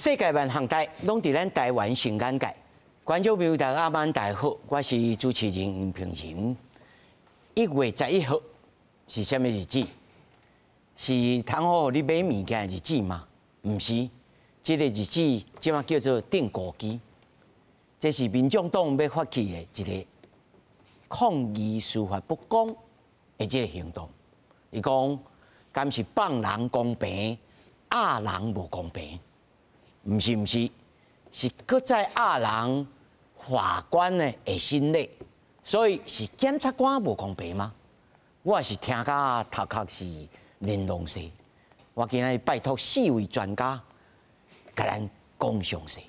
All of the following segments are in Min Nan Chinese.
世界萬項代攏佇咱台灣新眼界。觀眾朋友大家晚安，大家好，我是主持人吳平仁。1月11號是啥物日子？是通好予你買物件的日子嗎？毋是，這個日子這馬叫做釘孤枝。這是民眾黨欲發起的一個抗議司法不公的這個行動。伊講，敢是放人公平，壓人無公平？毋是毋是，是閣再壓人法官的審理，所以是檢察官無公平嗎？我也是聽甲頭殼是玲瓏勢。我今仔日拜託四位專家，共咱講詳細。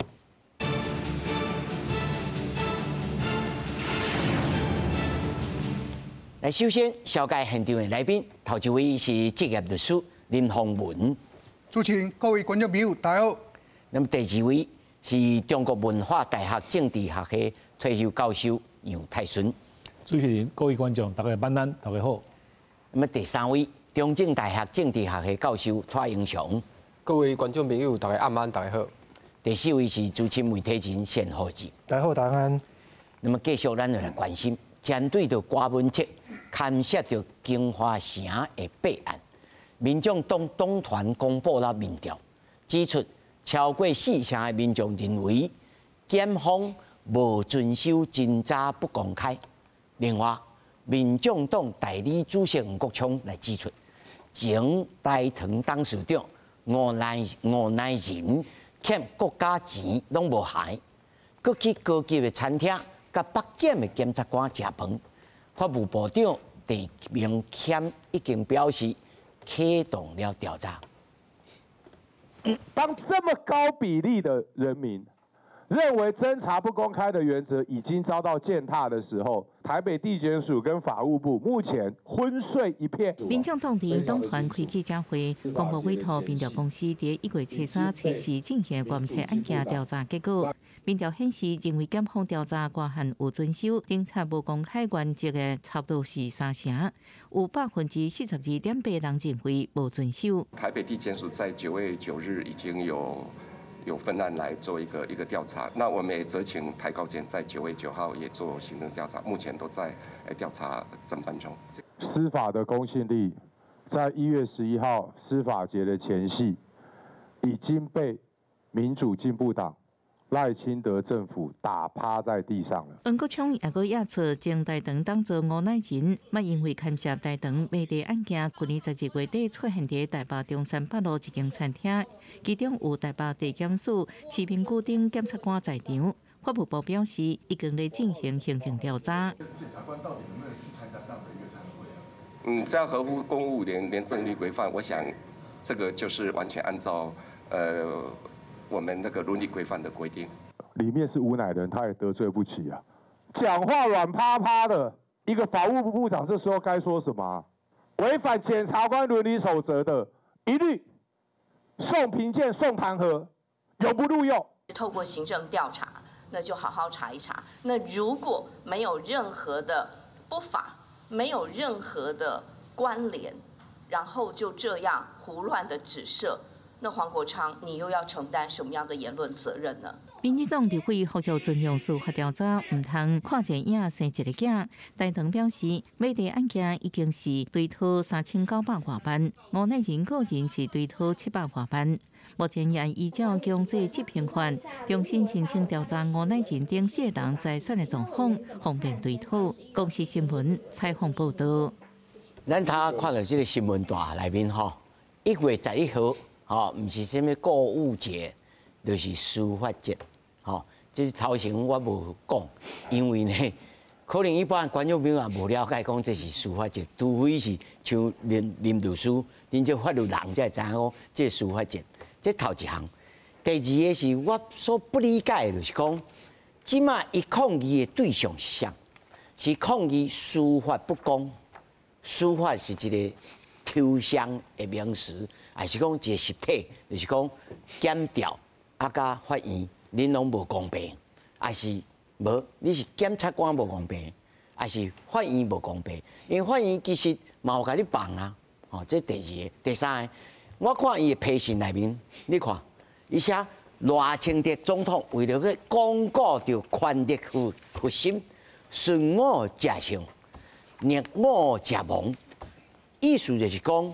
來，首先紹介現場的來賓，頭一位是職業律師林宏文。主持人、各位觀眾朋友，大家好。那麼第二位是中國文化大學政治學系退休教授楊泰順。主持人、各位觀眾，大家晚安，大家好。那麼第三位，中正大學政治學系教授蔡英雄。各位觀眾朋友，大家晚安，大家好。第四位是資深媒體人單浩志。大家好，大家安。那麼繼續，咱就來關心針對著柯文哲牽涉著京華城的弊案，民眾黨黨團公布了民調，指出超過四成的民眾認為檢方無遵守偵查不公開。另外，民眾黨代理主席黃國昌來指出，前大唐董事長吳乃吳乃仁欠國家錢攏無還，閣去高級的餐廳佮北檢的檢察官食飯。法務部長鄭明謙已經表示啟動了調查。當這麼高比例的人民認為偵查不公開的原則已經遭到踐踏的時候，台北地檢署跟法務部目前昏睡一片。民眾黨佇黨團開記者會，公布委託民調公司佇1月初三、初四進行關切案件調查結果。民調顯示，認為檢方調查過限有遵守偵查無公開原則的，差不多是三成，有42.8%人認為無遵守。台北地檢署在9月9日已經有分案來做一個調查，那我們也責請台高檢在9月9號也做行政調查，目前都在調查偵辦中。司法的公信力，在1月11號司法節的前夕，已經被民主進步黨賴清德政府打趴在地上了。黃國昌也閣指出，前大唐董座吳乃仁，嘛因為牽涉大唐賣地案件，去年12月底出現佇台北中山北路一間餐廳，其中有台北地檢署徐明舉等檢察官在場。法務部表示，已經咧進行行政調查。檢察官到底能不能去參加這樣的一個餐會啊？這樣合乎公務廉政律規範，我想這個就是完全按照我們那個倫理規範的規定。裡面是吳乃仁，他也得罪不起啊！講話軟趴趴的，一個法務部部長，這時候該說什麼？違反檢察官倫理守則的，一律送評鑑、送彈劾，永不錄用。透過行政調查，那就好好查一查。那如果沒有任何的不法，沒有任何的關聯，然後就這樣胡亂的指涉，那黃國昌，你又要承擔什麼樣的言論責任呢？民進黨立委呼籲尊重司法調查，毋通看一個影生一个囝。大唐表示，賣地案件已經是追討3900外萬，吳乃仁個人是追討700外萬。目前也依照強制執行法，重新申請調查吳乃仁等四個人財產的狀況，方便追討。公視新聞採訪報導。咱頭看到這個新聞單內面吼，1月11號。吼，毋是啥物購物節，就是司法節，吼，這是頭前我無講，因為呢，可能一般觀眾朋友也無了解，講這是司法節，除非是像林林律師，恁這法律人才會知影講這是司法節。這頭一項，第二个是我所不理解的，就是講，這馬伊抗議的對象是啥？是抗議司法不公，司法是一個抽象的名詞，還是講一個實體，就是講檢調啊，佮法院，恁攏無公平，還是無？你是檢察官無公平，還是法院無公平？因為法院其實嘛有共你放啊，吼，這第二個，第三個，我看伊的批信內面，你看，伊寫賴清德總統為著去鞏固著權力核心，順我者昌，逆我者亡。意思就是講，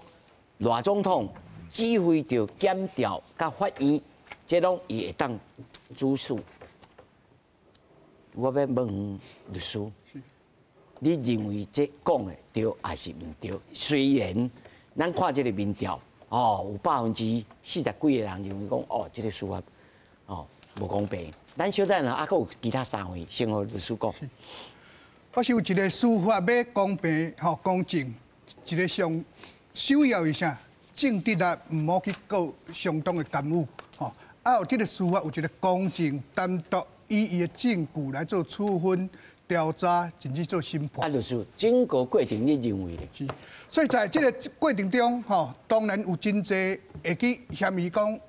賴總統指揮著檢調佮法院，這攏伊會當主事。我欲問律師，你認為這講的對抑是毋對？雖然咱看這个民調，哦，有40%幾个人認為講，哦，這个司法，哦，無公平。咱小等下，猶閣有其他三位先予律師講。我想一个司法欲公平、吼公正，一个上首要是啥？政治力毋好去過相當的干預，吼。啊，有這个司法有一个公正監督，以伊的證據來做處分、調查，甚至做審判。啊，律師，整個過程你認為咧？是，所以在這个過程中，吼，當然有真濟會去嫌疑講，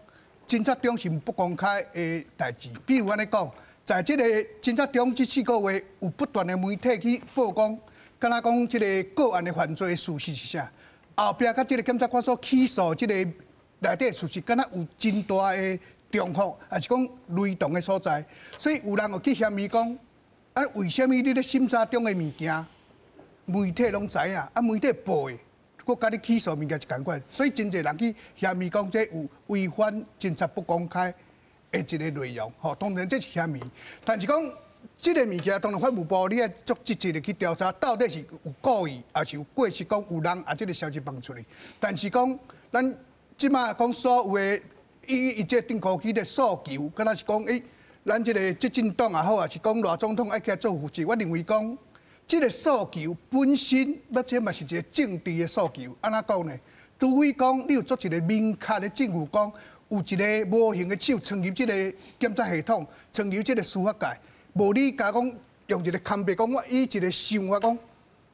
偵查中是不公開的代誌。比如按呢講，在這个偵查中這4個月，有不斷的媒體去報講，敢若講這个個案的犯罪的事實是啥？後壁佮這个檢察官所起訴這个內底事實，敢若有真大的重複，抑是講雷同的所在，所以有人有去嫌疑講，啊，為啥物你咧審查中的物件，媒體攏知影，啊，媒體報的，閣佮你起訴物件是仝款，所以真濟人去嫌疑講這有違反偵查不公開的一个內容，吼，當然這是嫌疑，但是講這个物件當然法務部你愛足積極的去調查，到底是有故意，抑是有過失，講有人啊這个消息放出去，但是講咱這馬講所有的。以伊這頂高期的訴求，敢若是講，咱這个執政黨也好，抑是講賴總統愛起來做負責。我認為講，這个訴求本身，欲這嘛是一个政治的訴求。按怎講呢？除非講你有做一个明確的證據，講有一个無形的手參入這个檢察系統，參入這个司法界，無你共講用一个空白講，我以一个想法講，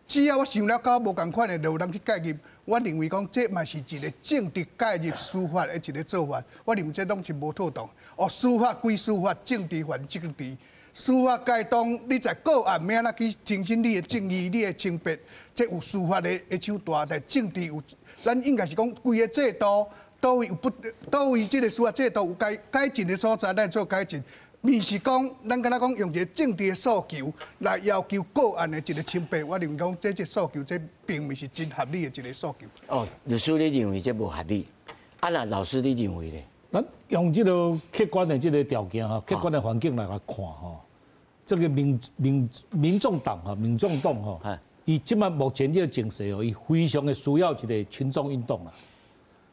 只要我想了夠無仝款的，就有人去介入。我認為講，這嘛是一个政治介入司法的一个做法。我認為這攏是無妥當。哦，司法歸司法，政治還政治。司法界當你在個案欲按怎去澄清你的正義、你的清白，這有司法的手段，但政治有，咱應該是講規个制度，佗位有不，佗位這个司法制度有改改進的所在，咱做改進。毋是講，咱敢若講用一个政治的訴求來要求個案的一个清白，我認為講這這訴求，這並毋是真合理的一个訴求。哦，律師你認為這無合理？啊，那老師你認為咧？咱用這个客觀的這个條件哈，客觀的環境來來看吼，這个民眾黨哈，民眾黨吼，伊這擺目前這个情勢哦，伊非常的需要一个群眾運動啦。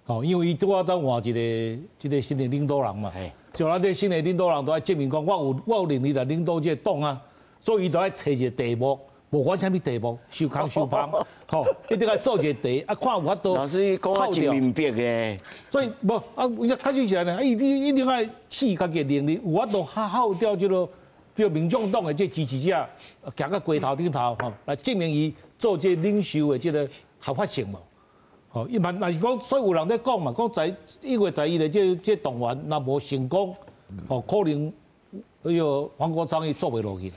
吼，因為伊拄仔才換一个這个新的領導人嘛。就咱這新的領導人都愛證明講，我有能力來領導這個黨啊，所以伊就愛揣一個題目，無管啥物題目，相空相芳，吼，一定愛做一個題，啊，看有法度。老師講得真明白的。所以無啊，較實是按呢，伊一定愛試家己的能力，有法度耗掉這个，比如民眾黨的這支持者，行到街頭頂頭，吼，來證明伊做這領袖的這个合法性嘛。吼，伊嘛若是講，所以有人咧講嘛，講在1月11的這動員若無成功，吼，可能彼个黃國昌伊做袂落去啦。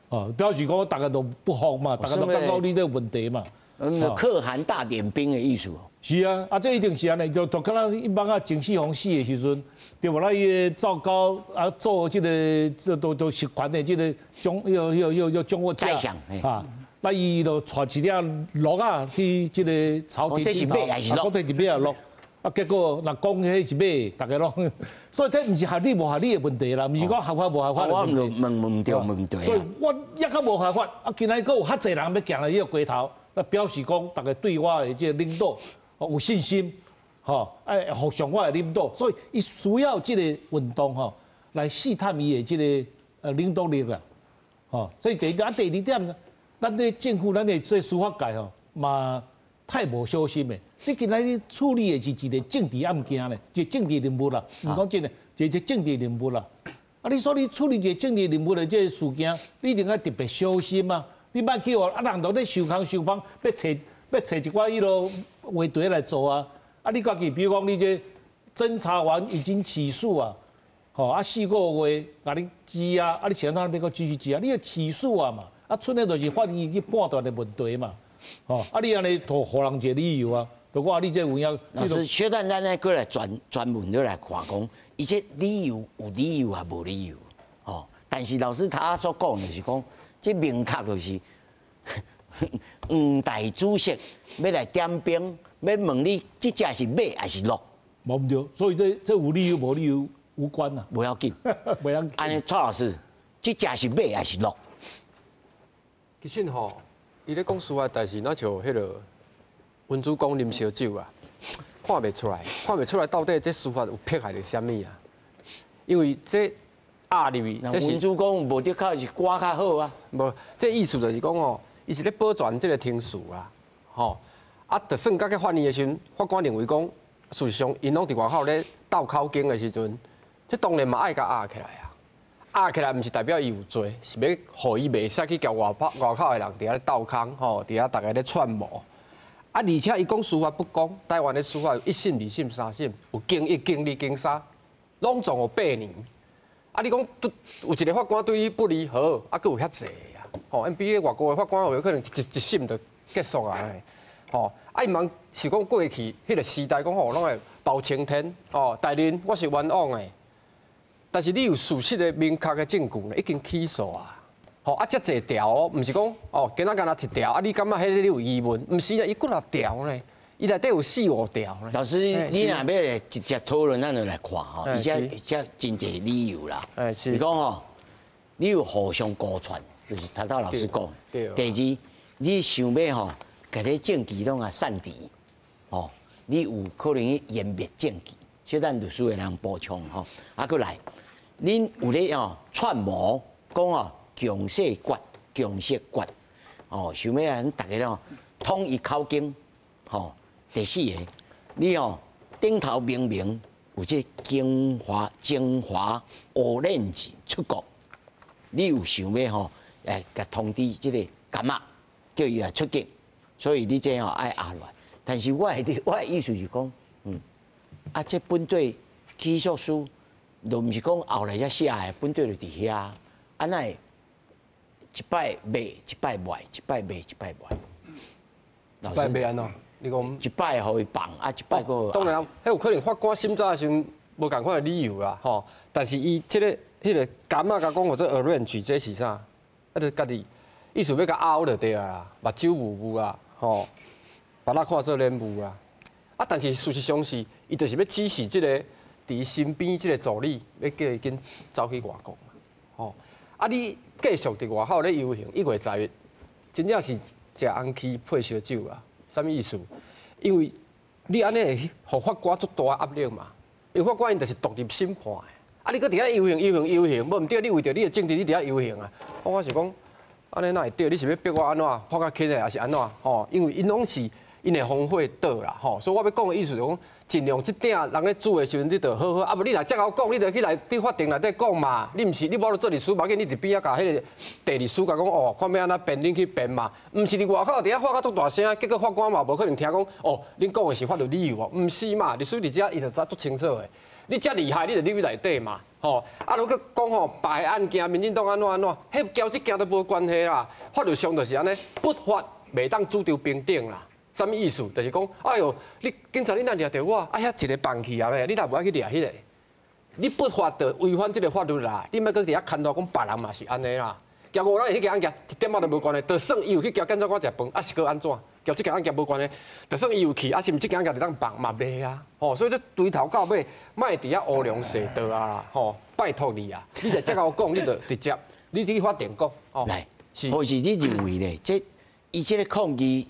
哦，表示講逐家都不服嘛，逐家都感覺你這個問題嘛。嗯，可汗大點兵的意思。是啊，啊，這一定是按呢，就敢若一般啊，鄭世宏死的時陣，對無？咱伊個趙高啊，做這个這都都實權的這个掌，彼个彼个彼个掌握者啊。那伊就帶一領鹿仔去這个朝廷頂頭，啊，講這是馬抑鹿，啊，結果若講彼是馬，逐家攏，所以這毋是合理無合理的問題啦，毋是講合法無合法的問題。我問問對問對。所以我抑閣無合法，啊，今仔閣有較濟人欲行來彼个街頭，那表示講逐家對我的這个領導有信心，吼，愛服從我的領導，所以伊需要這个運動吼來試探伊的這个領導力啦，吼，所以第一啊，第二點。咱的政府，咱的這司法界吼，嘛太無小心的。你今仔日處理的是一个政治案件咧，一个政治人物啦，毋講真的，一个政治人物啦。啊，你說你處理一个政治人物的這个事件，你一定愛特別小心啊！你莫去予啊，人都咧相空相芳，欲揣欲揣一寡彼落話題來做啊！啊，你家己比如講，你這偵查完已經起訴啊，吼啊4個月共你羈押，啊你是按怎欲閣繼續羈押？你欲起訴啊嘛？啊，賰的就是法院去判斷的問題嘛，吼！啊，你按呢予人一个理由啊，就讲你这有影。老师，小等咱咧过来专专门落来看讲，伊这理由有理由也无理由，吼。但是老师他所讲的是讲，这明确就是黄大主席欲来点兵，欲问你这只是马还是鹿？无毋对，所以这有理由无理由无关啊。无要紧，无要紧。按呢，蔡老师，这只是马还是鹿？其实吼，伊咧讲司法代志，若像彼个温主公啉烧酒啊，看袂出来，看袂出来到底这司法有迫害著啥物啊？因为这压入去，这温主公无得靠是歌较好啊。无，这意思就是讲哦，伊是咧保全这个程序啦，吼，啊，就算佮去法院的时阵，法官认为讲，事实上𪜶拢伫外口咧斗口供的时阵，这当然嘛爱共押起来啊。押起来毋是代表伊有罪，是欲予伊袂使去共外口外口的人伫遐咧斗空，吼，伫遐逐家咧串谋。啊，而且伊讲司法不公，台湾的司法有一审、二审、三审，有经一、经二、经三，拢总有8年。啊，你讲有一个法官对伊不利，好，啊，阁有遐济啊，吼，比外国的法官有可能一审就结束啊，吼，啊，伊茫是讲过去彼个时代讲吼，拢会包青天，哦，大人我是冤枉的，但是你有事实的明确的证据呢，已经起诉啊。吼啊，遮济条哦，毋是讲哦，今仔干焦一条啊，你感觉彼个你有疑问？毋是啊，伊几若条呢？伊内底有四五条呢。老师，你若欲直接讨论，咱就来看吼，而且遮真济理由啦。哎，是。你讲吼，你有互相勾串，就是头头老师讲。对。第二，你想欲吼，共这证据拢啊散除，吼，你有可能去湮灭证据，这咱律师会通补充吼。啊，阁来，恁有咧哦串谋讲哦。强势决，强势决，哦，想欲咱逐家哦统一口径，吼。第四个，你哦顶头明明有这精华精华 orange 出国，你有想欲吼，来共通知这个柑仔，叫伊来出境，所以你这吼爱押落来。但是我的意思是讲，啊，这本底起诉书，都毋是讲后来才写的，本底就伫遐，啊哪会？一摆卖，一摆卖，一摆卖，一摆卖。一摆卖按怎？你讲一摆予伊放，啊一摆阁。当然，彼有可能法官审查的时阵无仝款的理由啦，吼。但是伊这个彼个柑仔共讲予做 arrange，这是啥？啊，就家己意思欲共凹就对啊，目睭雾雾啊，吼，别人看做莲雾啊。啊，但是事实上是，伊就是欲指示这个伫伊身边这个助理，欲叫伊紧走去外国嘛，吼。啊，你继续伫外口咧游行，1月10日，真正是食红苴配烧酒啊！啥物意思？因为你按呢会予法官足大压力嘛。因为法官𪜶就是独立审判的，啊，你阁伫遐游行、游行、游行，无毋对，你为著你的政治，你伫遐游行啊？我是讲，按呢哪会对？你是欲逼我按怎判较轻的，还是按怎？吼，因为𪜶拢是𪜶的风火岛啦，吼，所以我欲讲的意思就讲，尽量这鼎人咧煮的时阵，你就好好，啊无你若遮𠢕讲，你就去内伫法庭内底讲嘛。你毋是你无咧做律师，无要紧，你伫边仔共彼个地律师共讲哦，看欲按怎辩，恁去辩嘛。毋是伫外口伫遐发甲足大声，结果法官嘛无可能听讲哦，恁讲的是法律理由哦，毋是嘛？律师伫遮伊就知足清楚的。你遮厉害，你就入去内底嘛，吼。啊，如果讲吼别个案件，民进党按怎按怎，彼交这件都无关系啦。法律上就是按呢，不法袂当主张平等啦。啥物意思？就是讲，哎哟，你警察你若掠著我，啊遐一个放去啊咧，你若无爱去掠彼个，你不法就违反这个法律啦。你莫阁伫遐牵拖讲别人嘛是按呢啦。交吴乃仁彼件案件一点仔都无关系，就算伊有去交检察官食饭，啊是阁按怎？交这件案件无关系，就算伊有去，啊是毋这件案件就当放嘛袂啊？吼，所以这从头到尾，莫伫遐乌龙踅道啊！吼，拜托你啊，你若遮𠢕讲，你就直接你去法庭讲。来，或是你认为咧，这伊这个抗议？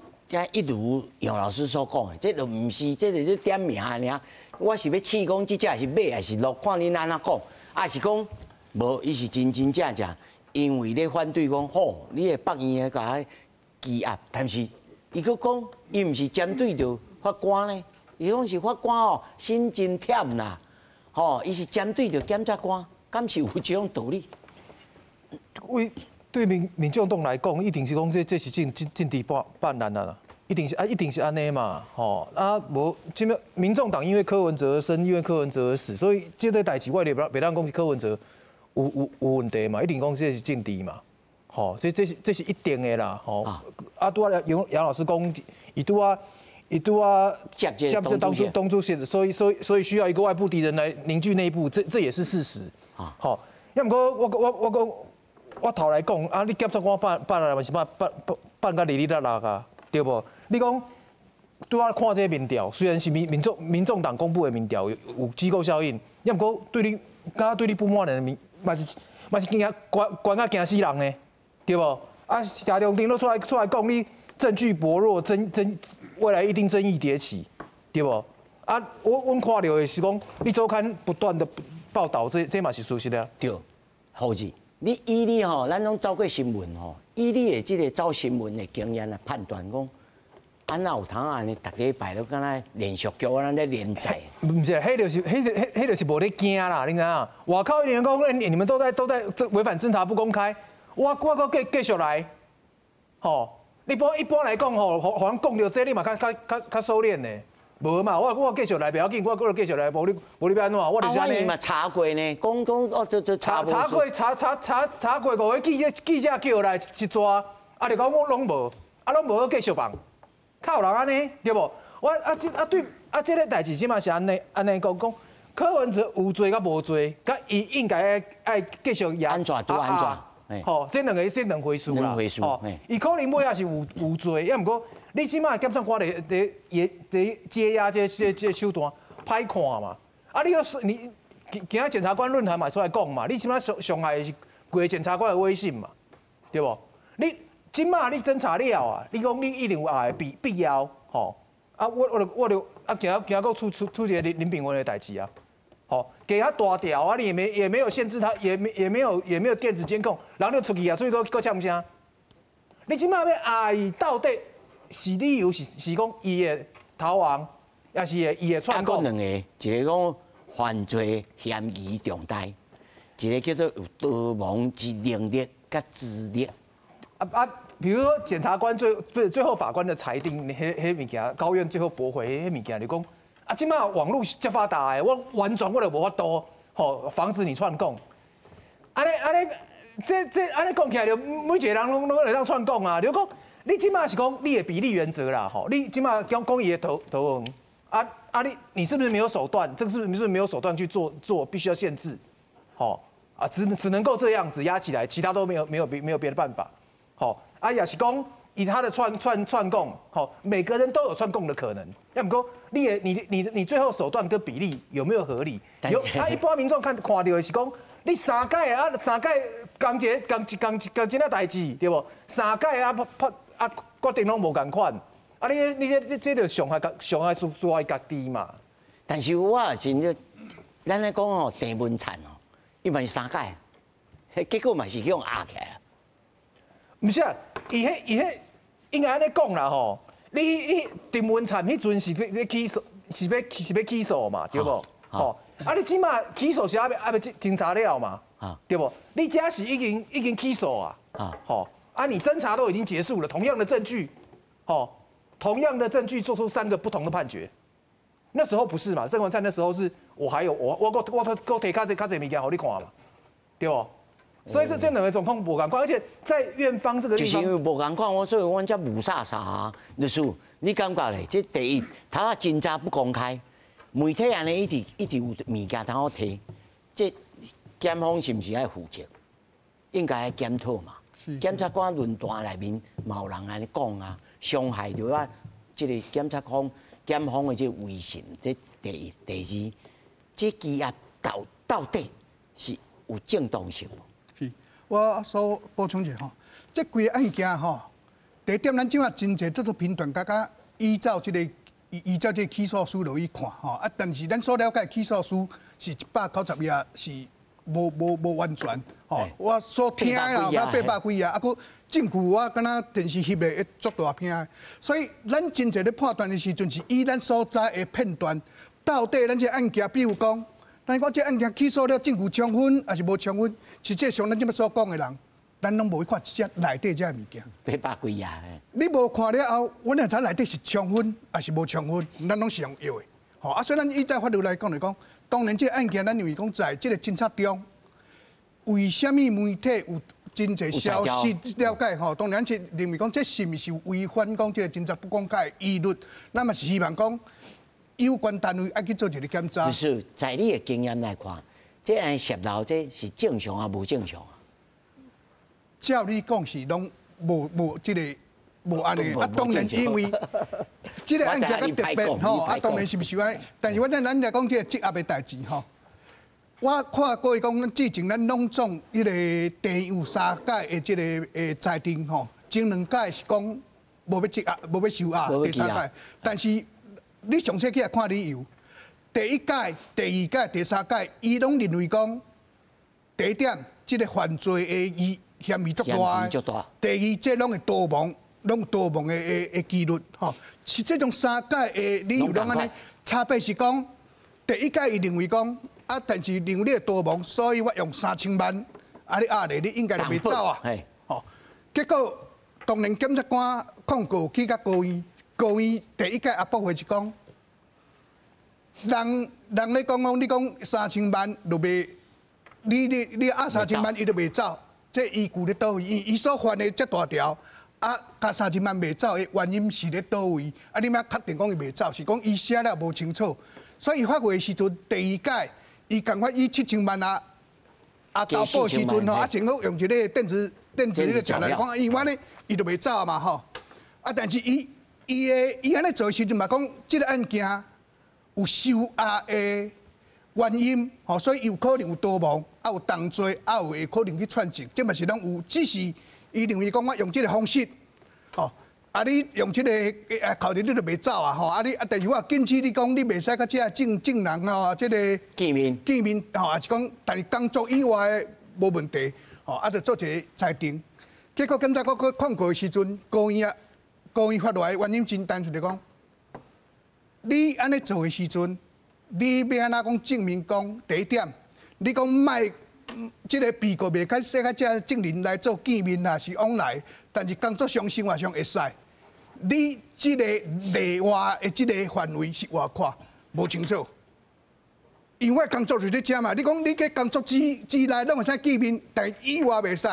一如杨老师所讲的，这就毋是，这就是点名尔。我是欲试讲，这只是马还是鹿，看恁按怎讲，啊是讲无，伊是真真正正，因为咧反对讲，吼，你的法院共我羁押，但是伊阁讲，伊毋是针对著法官呢，伊讲是法官哦，心真忝啦，吼，伊是针对著检察官，敢是有这种道理？为对民众党来讲，一定是讲这是政治办案啦，一定是啊，一定是按呢嘛，吼啊无，这物民众党因为柯文哲而生，因为柯文哲而死，所以这个代志我就袂当讲是柯文哲有问题嘛，一定讲这是政治嘛，吼，这是一定的啦，吼。啊，拄仔杨杨老师讲，伊拄仔伊拄啊接這黨主席，所以需要一個外部敵人來凝聚內部，這也是事實。吼，抑毋過我講我頭來講啊，你檢察官辦來嘛是辦甲哩哩啦啦啊，對無？你講拄仔看這個民調，雖然是民眾黨公布的民調有機構效應，抑毋過對你，敢若對你不滿的民嘛是驚懸懸甲驚死人呢，對無？啊，謝長廷都出來講你證據薄弱，爭未來一定爭議迭起，對無？啊，阮看到的是講，你週刊不斷的報導，這嘛是事實啊。對，好子，你以你吼，咱攏走過新聞吼，以你的這個走新聞的經驗來判斷講，啊哪有通按呢？逐禮拜都敢若連續劇按呢連載。毋是，彼就是無咧驚啦，你知影？外口一定講，你們都在違反偵查不公開，我閣繼續來，吼！一般來講吼，予人講著這，你嘛較收斂呢。無嘛，我繼續來袂要緊，我閣繼續來，無你欲按怎？我就是按呢。嘛查過呢，講講哦，這查查過查查查查過五个記者叫來一逝，啊就講我攏無，啊攏無，繼續放。較有人按呢，對無？我啊這啊對啊，這个代誌這馬是按呢按呢講講，柯文哲有罪佮無罪，佮伊應該愛繼續押。按怎做按怎？吼，這兩回事啦。兩回事。吼，伊可能尾仔是有罪，抑毋過你這馬檢察官佇羈押這手段歹看嘛。啊，你閣你今仔檢察官論壇嘛出來講嘛，你這馬傷害的是規個檢察官的威信嘛，對無？你這馬你偵查了啊，你講你一定有愛的必要吼。啊，我就啊，今仔閣出一個林秉崴的代誌啊，吼，給他大條啊，你也沒有限制他，也沒有電子監控，然後就出去啊，出去閣嗆聲。你這馬欲押伊到底是理由是講伊會逃亡，抑是伊會串供？兩個，一個講犯罪嫌疑重大，一個叫做有逃亡之能力佮資歷。啊，比如說檢察官最不是最後法官的裁定，彼彼物件高院最後駁回彼物件，就講啊，這馬網路遮發達的，我完全我就無法度，吼，防止你串供。按呢按呢，這按呢講起來就每一個人攏會當串供啊。就講你這馬是講你的比例原則啦，吼，你這馬講講伊的逃亡，啊啊你是不是沒有手段？這個是不是沒有手段去做，必須要限制，吼啊，只能夠這樣子壓起來，其他都沒有別的辦法。吼，啊，也是講以他的串供，吼，每個人都有串供的可能。抑毋過，你的你你你最後手段跟比例有沒有合理？有啊，一般民眾看著的是講，你三屆啊，三屆仝一個仝仝仝一個代誌，對無？三屆啊，拍啊決定攏無仝款，啊你你這你這就傷害傷害家己嘛。但是我真正，咱咧講吼，鄭文燦哦，伊嘛是三屆，結果嘛是去予押起來。毋是啊，伊彼應該按呢講啦吼。你鄭文燦彼陣是欲起訴，是欲起訴嘛，對無？吼，啊你這馬起訴是猶未偵查了嘛，對無？你這是已經起訴啊，吼，啊你偵查都已經結束了，同樣的證據，吼，同樣的證據做出三個不同的判決。那時候不是嘛？鄭文燦那時候是我還有我閣提較濟物件予你看嘛，對無？所以這兩個狀況無仝款，而且在院方這個地方，就是因為無仝款，我所以阮才霧煞煞啊。律師，你感覺咧？這第一，他偵查不公開，媒體按呢一直一直有物件通好提，這檢方是毋是愛負責？應該愛檢討嘛。檢察官論壇內面嘛有人按呢講啊，傷害著啊，這個檢察方檢方的這個威信。這第一，第二，這羈押到底是有正當性無？是，我所補充一下吼，這規個案件吼，第一點咱這馬真濟這個片段，佮佮依照這個起訴書落去看吼，啊，但是咱所了解起訴書是190頁，是無完全吼。我所聽的啦，800幾頁，啊，閣證據我敢若電視翕的會足大片，所以咱真濟咧判斷的時陣，是以咱所知的片段，到底咱這案件，比如講，咱講這案件起訴了證據充分，抑是無充分？實際上，咱這馬所講的人，咱攏無去看這內底這个物件。八百幾頁。你無看了後，阮會知內底是充分，抑是無充分？咱攏是用藥的。吼啊，所以咱依照法律來講來講，當然這個案件，咱認為講在這個偵查中，為啥物媒體有真濟消息了解吼，當然是認為講這是毋是違反講這個偵查不公開的疑慮，咱嘛是希望講有關單位愛去做一個檢查。就是，在你的經驗來看，這按攝樓這是正常啊，無正常啊？照你講是攏無這個無按呢，啊，當然因為這個案件較特別吼，啊，當然是毋是按呢？但是我知咱來講這個積壓的代誌吼。我看過伊講，咱之前咱攏總彼個地有三屆的這個裁定吼，前兩屆是講無欲積壓，無欲收押，第三屆。但是你詳細起來看理由，第一屆、第二屆、第三屆，伊攏認為講，第一點，這個犯罪的疑嫌疑足大；第二，這攏會逃亡，攏逃亡的幾率吼，是這種三屆的理由攏按呢。差別是講，第一屆伊認為講。啊！但是認為你會逃亡，所以我用3000萬，啊！你押咧，你應該就袂走啊！吼，結果當然檢察官控告去到高院，高院第一屆阿駁回是講，人人咧講講，你講三千萬就袂，你押三千萬，伊就袂走，這依據咧佗位？伊所犯的這大條，啊，共三千萬袂走的原因是咧佗位？啊，你欲確定講伊袂走，是講伊寫了無清楚，所以發回的時陣第二屆。伊共款以7000萬啊啊交保時陣吼，啊，先閣用一个電子彼個材料來講，伊按呢，伊就袂走嘛吼。啊，但是伊伊的伊按呢做的時陣嘛，講這個案件有收押的原因，吼，所以有可能有逃亡，啊有同罪，啊有會可能去串證，這嘛是攏有，只是伊認為講我用這個方式，吼。啊！你用這個啊，扣佇你就袂走啊！吼！啊你啊，但是我禁止你講，你袂使佮這證人吼，這個見面見面吼，也是講，但是工作以外的無問題，吼啊，就做一個裁定。結果檢察官閣控告的時陣，高院啊，高院發落來原因真單純的講，你按呢做的時陣，你欲按怎講證明講第一點，你講莫這個被告袂使佮這證人來做見面啊，是往來，但是工作上生活上會使。你這個例外的這個範圍是偌闊，無清楚。因為工作就佇遮嘛，你講你佇工作之內攏會使見面，但以外袂使。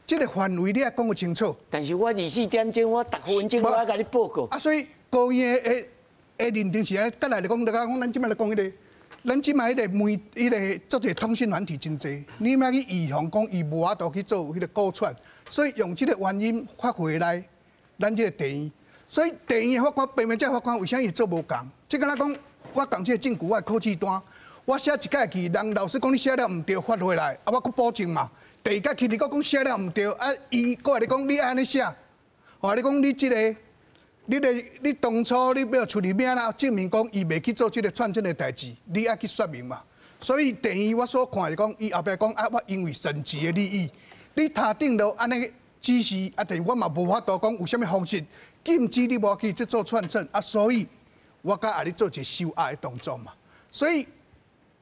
這個範圍你愛講個清楚。但是我24點鐘，我逐分鐘我愛共你報告。啊，所以高院的的認定是按呢，再來就講，就講咱這擺來講彼個，咱這擺彼個媒，彼個做這個通訊軟體真濟，你欲去預防講伊無法度去做彼個告傳，所以用這個原因發回來，咱這個地院。所以地院的法官，平面這法官為啥伊做無仝？這敢若講，我仝這個證據，我的考試單，我寫一屆去，人老師講你寫了毋對，發回來，啊，我閣補正嘛。第二屆去，你閣講寫了毋對，啊，伊閣來你講你按呢寫，哦，你講你這個，你的你當初你欲出佇名啦，證明講伊袂去做這個串證的代誌，你愛去說明嘛。所以地院我所看是講，伊後壁講啊，我因為審級的利益，你頭頂都按呢指示，啊，但是我嘛無法度講有啥物方式。禁止你無去這做串證啊，所以我才愛你做一個收押的動作嘛。所以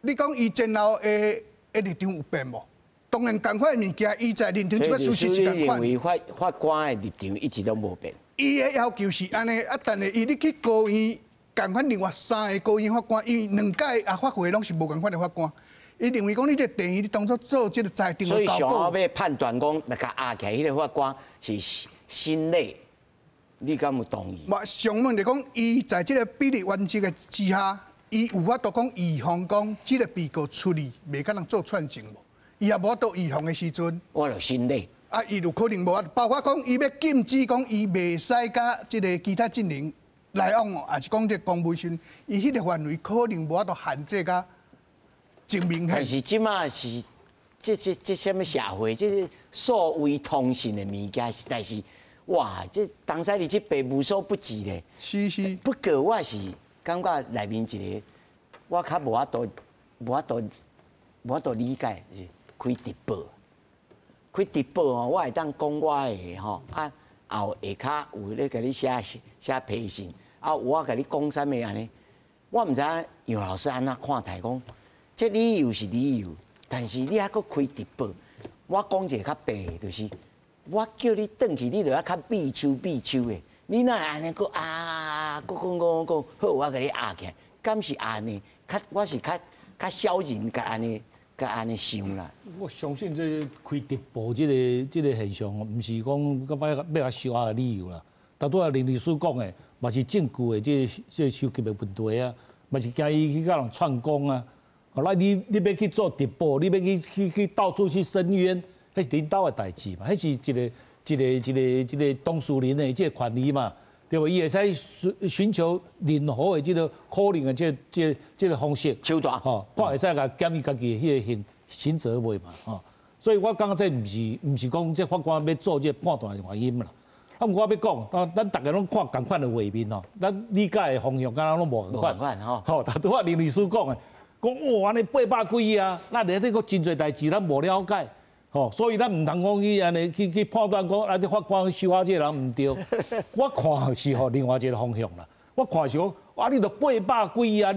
你講伊前後的的立場有變無？當然，仝款的物件，伊在認定這個事實是仝款。認為法官的立場一直都無變。伊的要求是按呢，啊，但是伊你去高院，仝款另外三个高院法官，因為兩屆啊發回攏是無仝款的法官。伊認為講你這地院你當初做這個裁定所以上後尾判斷講，那個押起來彼個法官是心累。你敢有同意？無上問就講，伊在這個比例原則的之下，伊有法度講預防講這個被告出去袂共人做串證無？伊也無法度預防的時陣，我就心累。啊，伊有可能無，包括講伊欲禁止講伊袂使佮這個其他證人來往，抑是講這個公文信，伊彼個範圍可能無法度限制佮真明顯。但是這馬是這啥物社會，這是數位通訊的物件，實在是。哇！這東西佇這邊無所不至咧。是是。不過我是感覺內面一個，我較無法度、無法度、無法度理解，就是開直播。開直播吼，我會當講我的吼，啊後下跤有咧共你寫寫批信，啊我共你講啥物按呢？我毋知影楊老師按怎看待講，這理由是理由，但是你還閣開直播，我講一個較白的，就是。我叫你轉去，你就愛較閉手閉手的。你哪會按呢閣啊？閣講講講，好，我共你押起來，敢是按呢？較我是較較小人共按呢佮按呢想啦。我相信这开直播這個現象，毋是講欲欲收押的理由啦。頭拄仔林律師講的，嘛是證據的這個收集的問題啊，嘛是驚伊去共人串供啊。後來你欲去做直播，你欲去到處去申冤，彼是恁兜的代誌嘛，彼是一個當事人的這個權利嘛，對無？伊會使尋求任何的這個可能的這個方式，手段吼，看會使共減伊家己的彼個刑責袂嘛，吼。所以我感覺這毋是講這法官欲做這個判斷的原因啦。啊，毋過我欲講，咱逐家攏看仝款的畫面吼，咱理解的方向敢若攏無仝款。吼，頭拄仔林律師講的，講哇按呢八百幾頁啊，咱內底閣真濟代誌，咱無了解，吼，所以咱毋通講去按呢去判斷講啊，這法官收押這個人毋對。我看是吼另外一個方向啦。我看是講，啊，你都八百幾頁啊，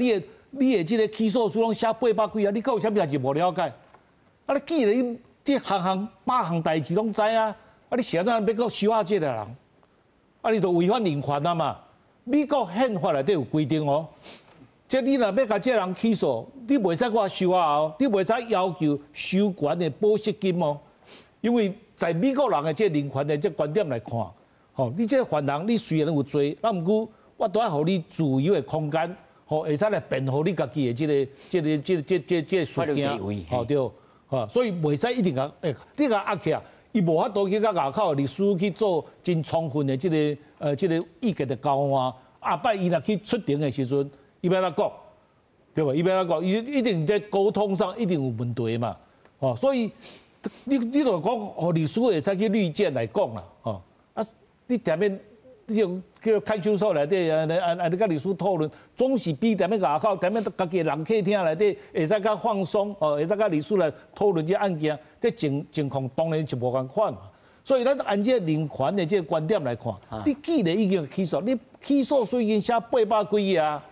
你的這個起訴書攏寫八百幾頁，你閣有啥物代誌無了解？啊，你既然你這項項百項代誌攏知啊，啊，你是按怎欲閣收押這個人？啊，你就違反人權啊嘛！美國憲法內底有規定哦，這你若欲共這個人起訴，你袂使閣收押哦，你袂使要求收懸的保釋金哦，因為在美國人的這個人權的這觀點來看，吼，你這個犯人你雖然有罪，啊，毋過我都愛予你自由的空間，吼，會使來辯護你家己的這個、這個、這個、這、這、這個事件，吼對，吼，所以袂使一定共，欸，你共押起來，伊無法度去共外口的律師去做真充分的這個意見的交換。下擺伊若去出庭的時陣，伊欲按怎講，對無？伊欲按怎講？伊一定在溝通上一定有問題嘛。哦，所以你就講，予律師會使去律見來講啦，吼啊，你踮咧，你用叫看守所內底，按按按，你佮律師討論，總是比踮咧外口，踮咧家己的人客廳內底會使較放鬆，哦，會使佮律師來討論這案件，這情況當然就無仝款嘛。所以咱按這個人權的這個觀點來看，你既然已經起訴，你起訴書已經寫八百幾頁啊，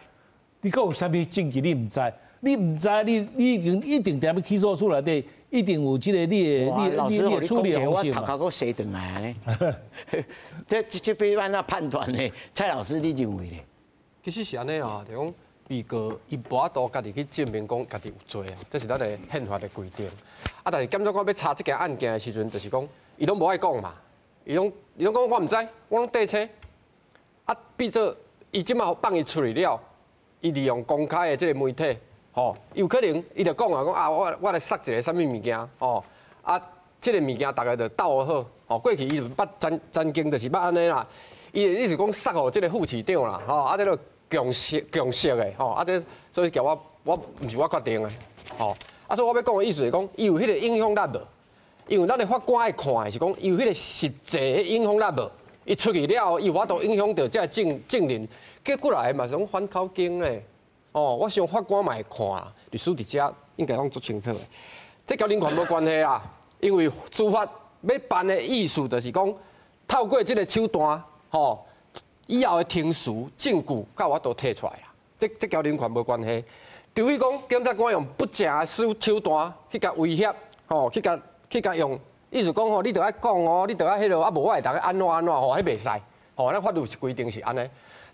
你閣有啥物證據你毋知？你毋知，你已經一定踮咧起訴書內底，一定有這個你的你的處理方式嘛。我頭殼閣洗轉來按呢，這欲按怎判斷呢？蔡老師，你認為呢？其實是按呢啊，就講被告伊無法度家己去證明講家己有罪啊，這是咱的憲法的規定。啊，但是檢察官欲查這件案件的時陣，就是講伊攏無愛講嘛，伊攏講我毋知，我攏綴車。啊，變做伊這馬放伊出去了，伊利用公開的這個媒體，吼，有可能伊就講啊，講啊，我來撒一個啥物物件，吼，啊，這個物件逐家就鬥好，吼，過去伊就捌曾經就是捌按呢啦，伊的意思講撒予這個副市長啦，吼，啊，這個共識的，吼，啊，這所以叫我我毋是我決定的，吼，啊，所以我欲講的意思是講，伊有彼個影響力無？因為咱的法官愛看的是講，伊有彼個實際的影響力無？伊出去了後，伊有法度影響著這個證人，結果來嘛是攏反口供咧。哦，我想法官嘛會看，律師佇遮應該攏足清楚的。這佮人權無關係啦，因為司法欲辦的意思就是講，透過這個手段，吼，以後的庭詞證據，才有法度提出來啦。這佮人權無關係。除非講檢察官用不正的手段去共威脅，吼，去共用，意思講吼，你著愛講哦，你著愛彼落，啊無我會當按怎按怎吼，彼袂使。吼，咱法律是規定是按呢。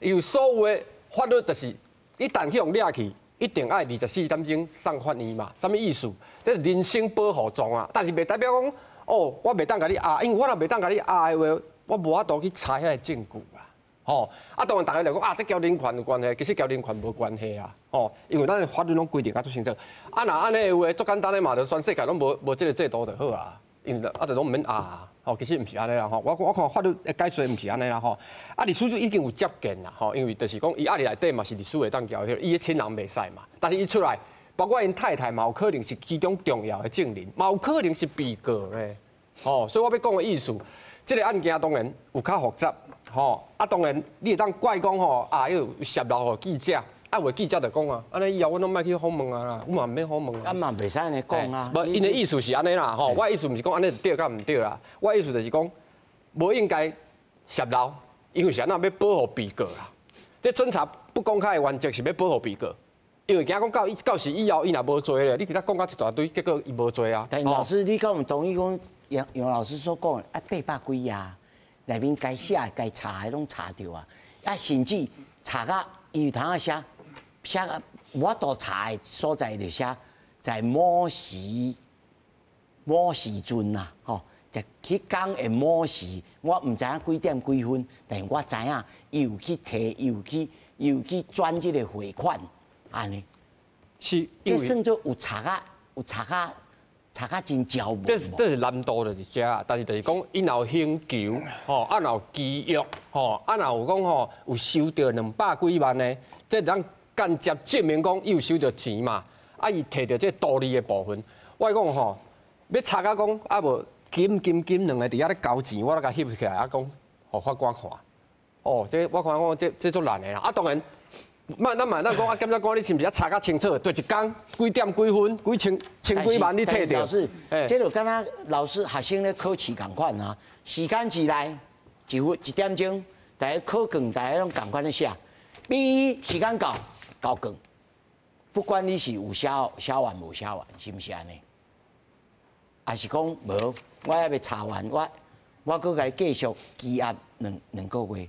因為所有的法律就是一旦去予掠去，一定愛24點鐘送法院嘛。啥物意思？這是人身保護狀啊。但是袂代表講，哦，我袂當共你押，因為我若袂當共你押的話，我無法度去查遐個證據啊。吼，啊，當然逐家就講啊，這佮人權有關係，其實佮人權無關係啊。吼，因為咱的法律攏規定啊足清楚。啊，若按呢的話，足簡單的嘛，就全世界攏無這個制度就好啊。因為啊，就攏毋免押。吼，其實毋是按呢啦。吼，我看法律的解說毋是按呢啦。吼，啊，律師就已經有接見啦。吼，因為就是講伊押佇內底嘛是律師會當交彼個，伊的親人袂使嘛。但是伊出來，包括𪜶太太嘛有可能是其中重要的證人，嘛有可能是被告咧。吼，所以我欲講的意思，這個案件當然有較複雜。吼，啊，當然你會當怪講吼，啊，彼有洩露予記者，啊，有的記者就講啊，按呢以後阮攏莫去訪問啊啦，阮嘛毋免訪問啊。啊嘛袂使按呢講啊。無，𪜶的意思是按呢啦，吼，我的意思毋是講按呢對佮毋對啦，我的意思就是講，無應該洩露，因為是按怎欲保護被告啦。這偵查不公開的原則是欲保護被告，因為驚講到時以後伊若無罪咧，你佇咧講甲一大堆，結果伊無罪啊。但老師，你敢有同意講楊楊老師所講的啊？八百幾頁內面該寫的、該查的攏查著啊！啊，甚至查甲伊有通仔寫，寫甲無法度查的所在就寫，在某时某时阵啊，吼，在彼工的某时，我毋知影几点几分，但是我知影伊有去提，伊有去转这个汇款，按呢。是，这算做有查啊，有查啊，查啊真焦。这是难度就是遮，但是就是讲，伊若有刑求，吼，啊若有拘役，吼，啊若有讲吼有收著200几万的，这咱间接证明讲伊有收著钱嘛。啊，伊提著这图利的部分，我讲吼，欲查甲讲啊无金金金两个伫遐咧交钱，我来共翕起来啊讲，予法官看。哦，这我看讲这足难的啦。啊，当然，嘛咱嘛咱讲啊，检察官你是毋是爱查较清楚？对一工几点几分几千千几万你提著？老师，这就敢若老师学生咧考试仝款啊，时间之内一分一点钟，大家考卷大家拢仝款咧写，比时间到交卷。不管你是有写写完无写完，是毋是按呢？抑是讲无，我犹未查完，我阁共伊继续羁押两个月，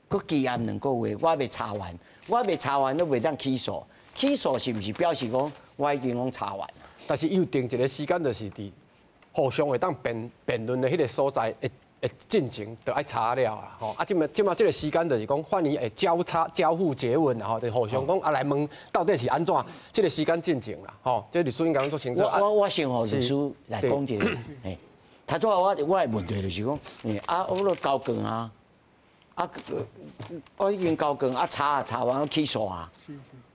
阁羁押两个月，我未查完，我未查完都袂当起诉，起诉是毋是表示讲我已经拢查完？但是伊有定一个时间，就是伫互相会当辩辩论的彼个所在会进行，就爱查了啦，吼！啊，这马这个时间就是讲，法院会交叉交互诘问，吼，就互相讲啊来问到底是按怎，这个时间进行啦，吼，这律师应该做清楚。我先予律师来讲一下，嘿，头拄仔我的问题就是讲，啊，我都交卷啊，啊，我已经交卷啊，查查完起诉啊，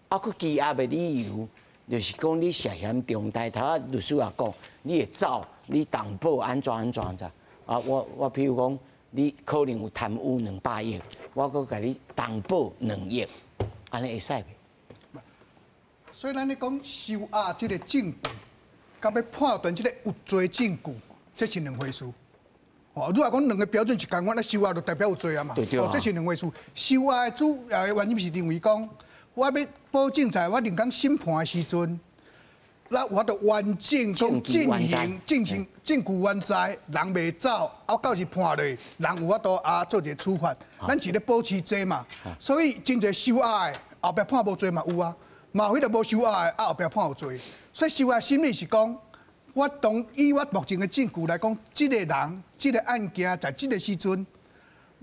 啊，阁羁押的理由，就是讲你涉嫌重大，头仔律师也讲，你会走，你担保按怎按怎按怎。啊，我譬如讲，你可能有贪污200亿，我阁共你担保2亿，按呢会使袂？所以咱咧讲收押这个证据，佮欲判断这个有罪证据，这是两回事。哦，如果讲两个标准是仝款，那收押就代表有罪啊嘛。对对。哦，这是两回事。收押的主要的原因是认为讲，我欲保证在我另工审判的时阵，那有法度完整讲进行进行证据完在，人袂走，啊到时判落，人有法度啊做一个处罚。咱是咧保持这嘛，所以真济收押的后壁判无罪嘛有啊，嘛有彼个无收押的啊后壁判有罪。所以收押心理是讲，我当以我目前的证据来讲，这个人这个案件在这个时阵，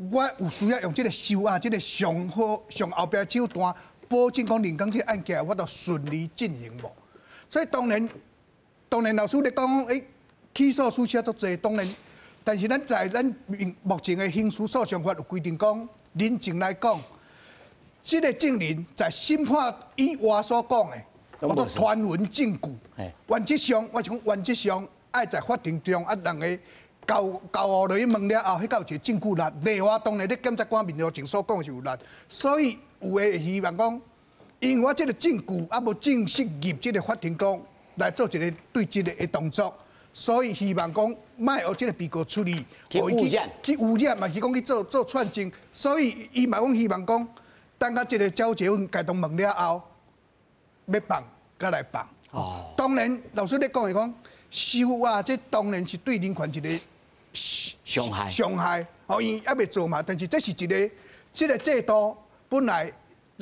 我有需要用这个收押这个上好上后壁手段，保证讲林刚这个案件有法度顺利进行无？所以当然，当然老师咧讲，欸，起诉书写足济，当然，但是咱在咱目前的刑事诉讼法有规定讲，人情来讲，这个证人在审判以我所讲的，叫做传闻证据，原则上，我是讲原则上，爱在法庭中啊，人个交交予落去问了后，彼个有一个证据力。另外，当然咧检察官面前所讲的是有力，所以有的希望讲，因为我这个证据犹无正式入这个法庭讲来做一个对质的动作，所以希望讲莫予这个被告出去，去污染，去污染嘛，是讲去做做串证，所以伊嘛讲希望讲，等到这个交结婚共问了后，欲放，才来放。哦，当然老师咧讲的讲，收押这当然是对人权一个伤害，伤害。哦，伊犹未做嘛，但是这是一个这个制度本来。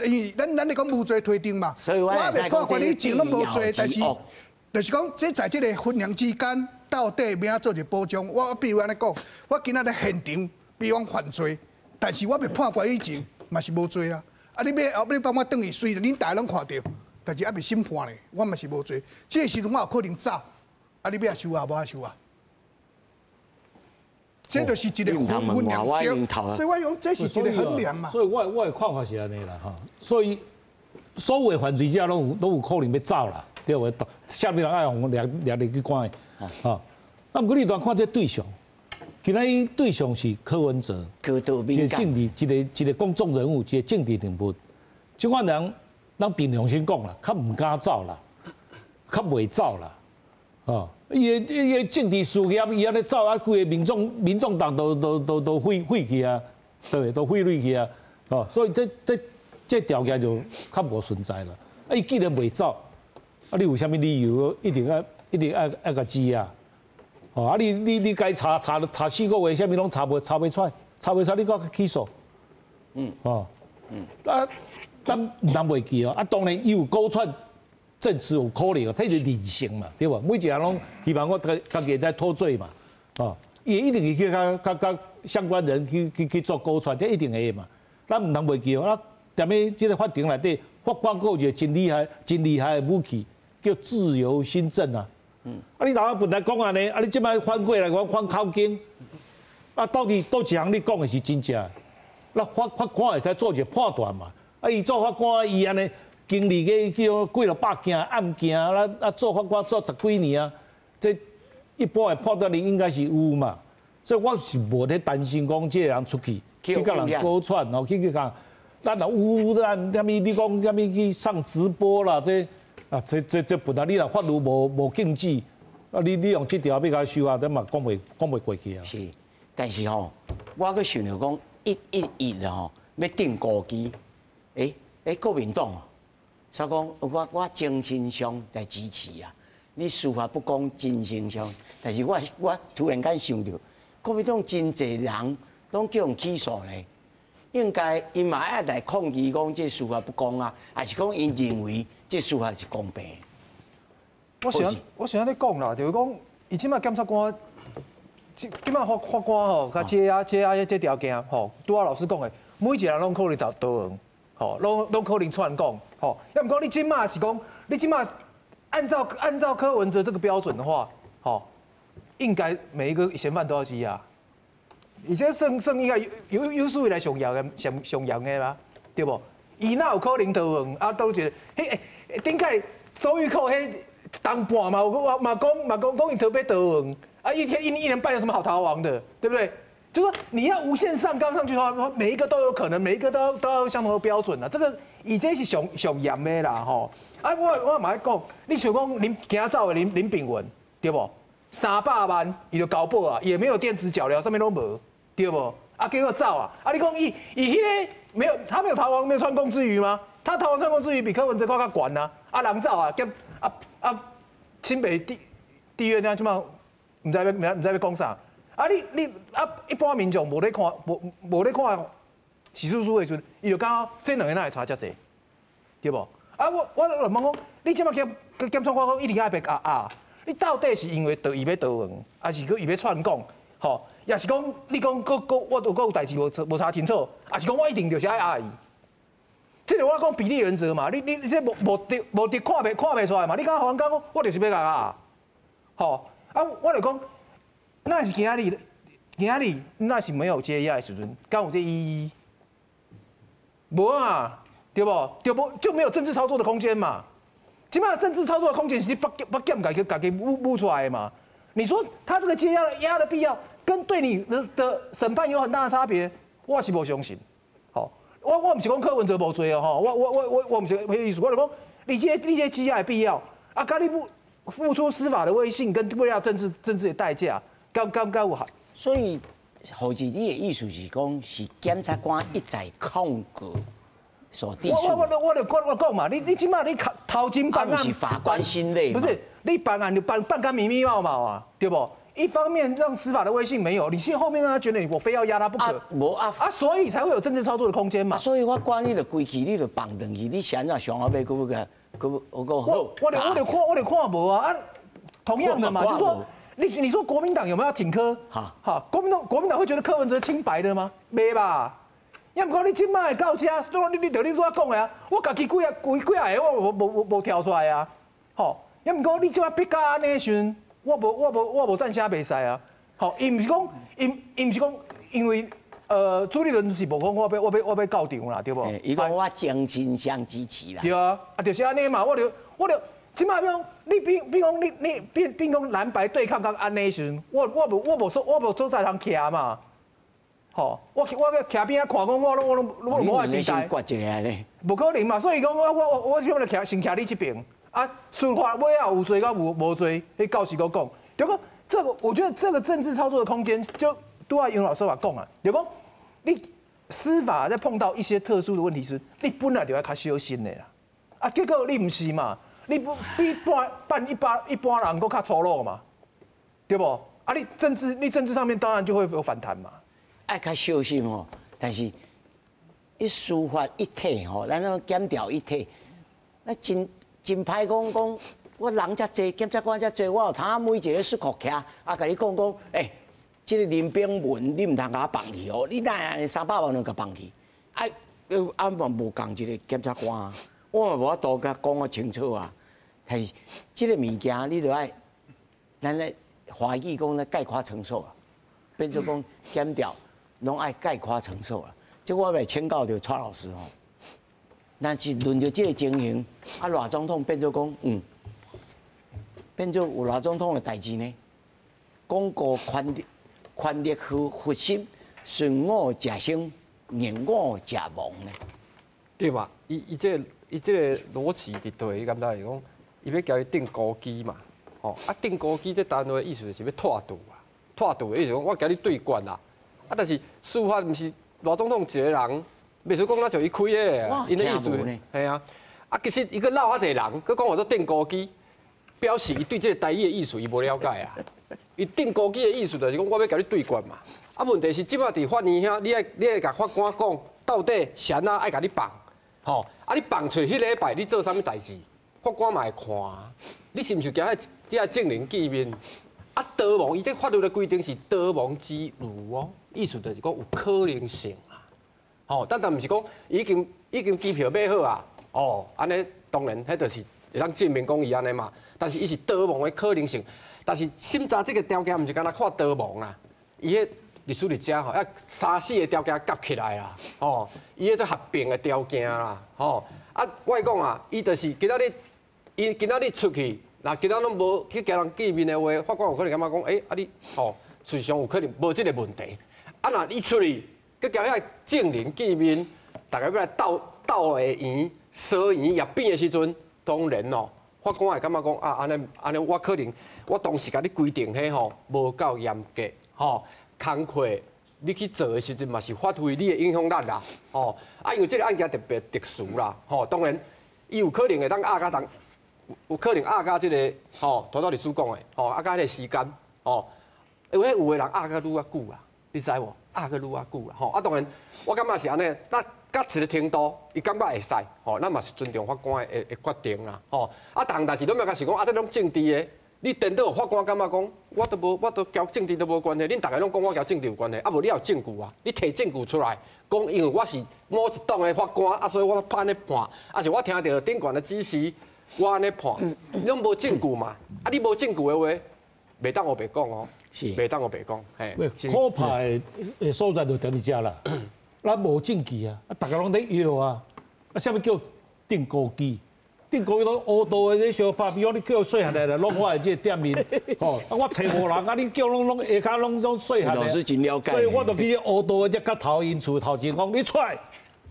因为咱咧讲无罪推定嘛，所以我未判决你前拢无罪，但是就是讲，这在这个分量之间，到底欲按怎做一个保障？我比如按呢讲，我今仔咧现场，比如讲犯罪，但是我未判决以前嘛是无罪啊。啊，你欲后欲放我转去，虽然恁大家拢看著，但是犹未审判咧，我嘛是无罪。这个时阵我有可能走，啊，你欲爱收押无爱收押？这就是一个分量，所以我讲这是一个衡量嘛。所以我的看法是按呢啦，吼。所以所有的犯罪者拢有可能欲走啦，对无？啥物人爱予掠掠入去关的，吼。啊，毋过你单看这对象，今仔对象是柯文哲，一个政治一个公众人物，一个政治人物。这款人，咱凭良心讲啦，较毋敢走啦，较袂走啦，哦。伊的政治事业，伊按呢走啊，规个民众党都废去啊，对，都废落去啊，哦，所以这条件就较无存在了。啊，伊既然袂走，啊，你有啥物理由一定爱共羁押？哦，啊，你该查查查4个月，啥物拢查袂出来，查袂出来，你阁起诉？哦，啊，咱毋通袂记哦。啊，当然伊有勾串证词有可能，他是人性嘛，对無？每一个人攏希望我家家己會使脫罪嘛，哦，伊一定會去共共共相關人去做勾串，這一定會的嘛。咱毋通袂記哦，啊，踮咧這个法庭內底，法官閣有一个真厲害、真厲害的武器，叫自由心證啊。啊，你頭仔本來講按呢，啊，你這擺反過來講反口供，啊，到底佗一項你講的是真正？那法官會使做一個判斷嘛？啊，伊做法官，伊按呢經歷過叫幾落百件案件，啊啊做法官做十幾年啊，這一般的判斷力應該是有嘛。所以我是無咧擔心講這个人出去去共人勾串哦，去共咱若有咱啥物？你講啥物去上直播啦？這啊，這本來你若法律無禁止，啊，你用這條欲共收啊，這嘛講袂過去啊。是，但是吼，我閣想著講111吼，欲釘孤枝，國民黨，所以講我精神上來支持啊。你司法不公，精神上，但是我突然間想著，國民黨真濟人攏叫人起訴咧，應該𪜶嘛愛來抗議講這司法不公啊，還是講𪜶認為這司法是公平？我是按呢講啦，就是講，伊這擺檢察官，這擺法官吼，共羈押羈押這條件吼，拄仔老師講的，每一個人攏可能逃亡，吼，攏可能串供，吼。抑毋過你這擺是講，你這擺按照柯文哲這個標準的話，吼，應該每一個嫌犯都要羈押。而且算應該有史以來上嚴的上上嚴的啦，對無？伊哪有可能逃亡？啊，都一個，彼頂擺周玉蔻彼當半嘛，有嘛講講伊特別逃亡，啊，一天一年半有什麼好逃亡的，對不對？就說你要無限上綱上去的話，每一個都有可能，每一個都要相同的標準啊。這個伊這是上上嚴的啦，吼。啊，我嘛愛講，你像講林驚走的林秉文，對無？300萬伊就交保啊，也沒有電子腳鐐，啥物攏無，對無？啊，結果走啊！啊，你講伊伊彼个沒有，他沒有逃亡，沒有串供之虞嗎？他逃亡串供之虞比柯文哲閣較懸啊！啊，人走啊，兼啊啊，新北地院這馬毋知欲講啥？啊你你啊，一般民眾無咧看，無咧看起訴書的時陣，伊就感覺這兩个哪會差遮濟，對無？啊，我就問講，你這馬檢察官講一定愛被押押，你到底是因為伊欲逃亡，還是閣伊欲串供？吼，抑是講你講閣閣我閣有代誌無查清楚，抑是講我一定就是愛押伊？這個我講比例原則嘛，你這無無佇無佇看袂出來嘛？你敢予人講我就是欲共押？吼，啊，我就講，那是今日今日那是沒有羈押的時陣，敢有這意義？無啊，對無？對無？就沒有政治操作的空間嘛。這擺政治操作的空間是你北檢家己家己舞出來的嘛？你說他這個羈押押的必要，跟對你的審判有很大的差別，我是無相信。吼，我毋是講柯文哲無罪哦，吼，我毋是彼個意思，我就講你這羈押的必要，啊，佮你付出司法的威信跟為了政治的代價，敢有效？所以何志，你的意思是講，是檢察官一再控告所我我就講我講嘛，你這擺你頭前辦案，是法官心累，不是你辦案就辦甲密密麻麻啊，對無？一方面讓司法的威信沒有，你現後面讓他覺得你我非要押他不可，無啊啊，所以才會有政治操作的空間嘛。所以我管你就規氣，你就放轉去，你是按怎想好欲閣欲共閣我講好。我就看無啊啊，同樣的嘛，就是說你說國民黨有沒有要挺柯？哈，國民黨會覺得柯文哲清白的嗎？沒吧。抑毋過你這擺到這，你拄仔講的啊，我家己幾啊幾幾啊个，我無跳出來啊，吼。抑毋過你這擺逼到按呢時陣，我無贊聲袂使啊，吼。伊毋是講，伊毋是講，因為朱立倫是無講我欲到場啦，對無？伊講我精神上支持啦。對啊，啊就是按呢嘛，我就這擺比如講，你比講你比講藍白對抗到按呢時陣，我無所在通徛嘛。吼，我欲徛邊仔看，講我攏無愛期待。無可能嘛，所以講我想就徛先徛你這邊。啊，司法尾仔有罪佮無罪，彼到時閣講。就講這個，我覺得這個政治操作的空間，就拄仔楊老師話講啊，就講你司法在碰到一些特殊的問題時，你本來就愛較小心的啦。啊，結果你毋是嘛？你不比辦一般人閣較粗魯嘛？對無？啊，你政治上面當然就會有反彈嘛。愛較小心吼，但是一司法一體吼，咱講檢調一體，那真真歹講講，我人遮濟，檢察官遮濟，我有通每一个出國徛，啊，共你講講，欸，這個林秉文你毋通共我放去哦，你哪會按呢300萬就共放去？啊，啊嘛無仝一个檢察官啊，我嘛無法度共講較清楚啊。係這个物件，你著愛，咱咧華語講咧概括承受啊，變做講檢調攏愛概括承受啊。這我欲請教著蔡老師吼。但是論著這个情形，啊，賴總統變做講，變做有賴總統的代誌呢。廣告權力權力核核心，順我者生，逆我者亡呢？對嘛？伊這个邏輯佇佗，你感覺是講，伊欲共伊釘孤枝嘛？吼，啊釘孤枝這單位意思就是欲拖住啊，拖住的意思講，我共你對決啦。啊，但是司法毋是賴總統一个人。袂使講若像伊開的，𪜶的意思，係啊，啊，其實伊閣落較濟人，閣講話做釘孤枝，表示伊對這个台語的意思伊無了解啊。伊釘孤枝的意思就是講，我欲共你對決嘛。啊，問題是這擺佇法院遐，你愛共法官講，到底是按怎愛共你放，吼？啊，你放出彼禮拜你做啥物代誌？法官嘛會看，你是毋是共遐證人見面？啊，逃亡，伊這法律的規定是逃亡之虞哦，意思就是講有可能性。吼，但毋是講已經機票買好啊，哦，按呢當然，彼就是會當證明講伊按呢嘛。但是伊是逃亡的可能性，但是審查這个條件毋是干焦看逃亡啦，伊彼律師佇遮吼，抑三四个條件夾起來啦，吼，伊彼做合併的條件啦，吼，啊，我講啊，伊就是今仔日，伊今仔日出去，若今仔攏無去共人見面的話，法官有可能感覺講，欸，啊你，吼，事實上有可能無這个問題，啊，若伊出去。閣共遐證人見面，逐家欲來鬥鬥下圓、相圓入變的時陣，當然哦，法官會感覺講啊，按呢按呢，我可能我當時共你規定彼吼無夠嚴格，吼，工課你去做的時陣嘛是發揮你的影響力啦，吼，啊，因為這个案件特別特殊啦，吼，當然伊有可能會當壓甲當，有可能壓甲這个吼，頭拄律師講的，吼，壓甲彼个時間，吼，因為有的人壓甲愈較久啦，你知無？壓閣愈較久啦，吼啊！當然，我感覺是按呢，咱到一个程度，伊感覺會使，吼，咱嘛是尊重法官的決定啦，吼。啊，逐項代誌攏欲共想講，啊，這攏政治的，你顛倒法官感覺講，我都無，我都共政治都無關係，恁逐个攏講我共政治有關係，啊無你也有證據啊？你提證據出來，講因為我是某一黨的法官，啊，所以我按呢判，啊是我聽著頂懸的指示，我按呢判，你攏無證據嘛？啊，你無證據的話，袂當烏白講哦。是，袂當烏白講，嘿。可怕的所在就佇遮啦，咱無證據啊，啊，逐家攏咧搖啊，啊，啥物叫釘孤枝？釘孤枝攏烏道的咧相拍，比如你叫細漢來來攏我的這个店面，吼，啊，我揣無人，啊，你叫攏攏下跤攏攏細漢的，老師真了解。所以我就去烏道的這角頭，𪜶厝頭前講，你出來，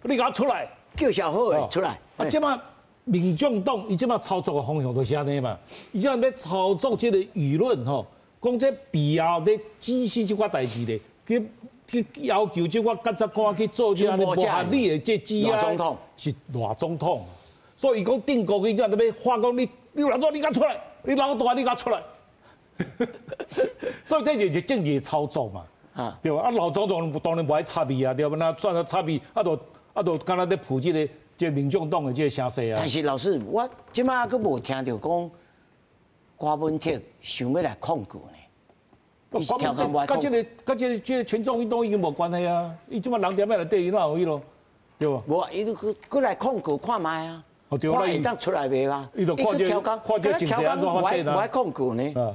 你共我出來，叫小好的出來。啊，這擺民眾黨伊這擺操作的方向就是按呢嘛，伊這擺欲操作這个輿論吼。講這背後咧指使這寡代誌咧，去去要求這寡檢察官去做這按呢無合理的這指啊，是賴總統。所以伊講釘孤枝，這欲發講你，你老總你共出來，你老大你共出來。所以這就是政治的操作嘛，對吧？啊，老總統當然無愛插伊啊，對吧？那算了插伊，啊，就啊，就敢若咧扶這个這民眾黨的這个聲勢啊。但是老師，我這擺閣無聽著講柯文哲想欲來控告呢。佮這个、佮這个、這个群眾運動已經無關係啊！伊這擺人踮遐內底，伊哪有彼囉？對無？無，伊就閣閣來控告看覓啊？看會當出來袂啊？伊就看這看這情勢按怎發展啊？無愛控告呢？啊，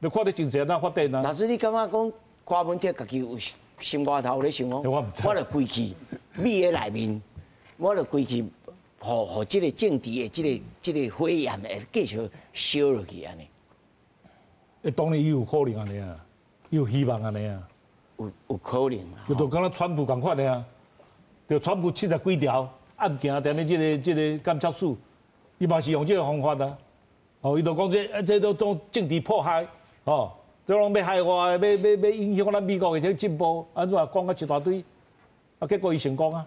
就看這情勢按怎發展啊？老師，你感覺講柯文哲家己有心肝頭咧想講？我毋知。我著規氣覕佇內面，我著規氣，予予這个政治的這个這个火焰會繼續燒落去按呢。欸，當然伊有可能按呢啊，伊有希望按呢啊，有可能。就敢若川普仝款的啊，就川普七十幾條案件踮咧這个檢察署，伊嘛是用這个方法啊。哦，伊就講這這都種政治迫害，哦，這攏欲害我，欲欲欲影響咱美國的這个進步，按怎講甲一大堆，啊，結果伊成功啊，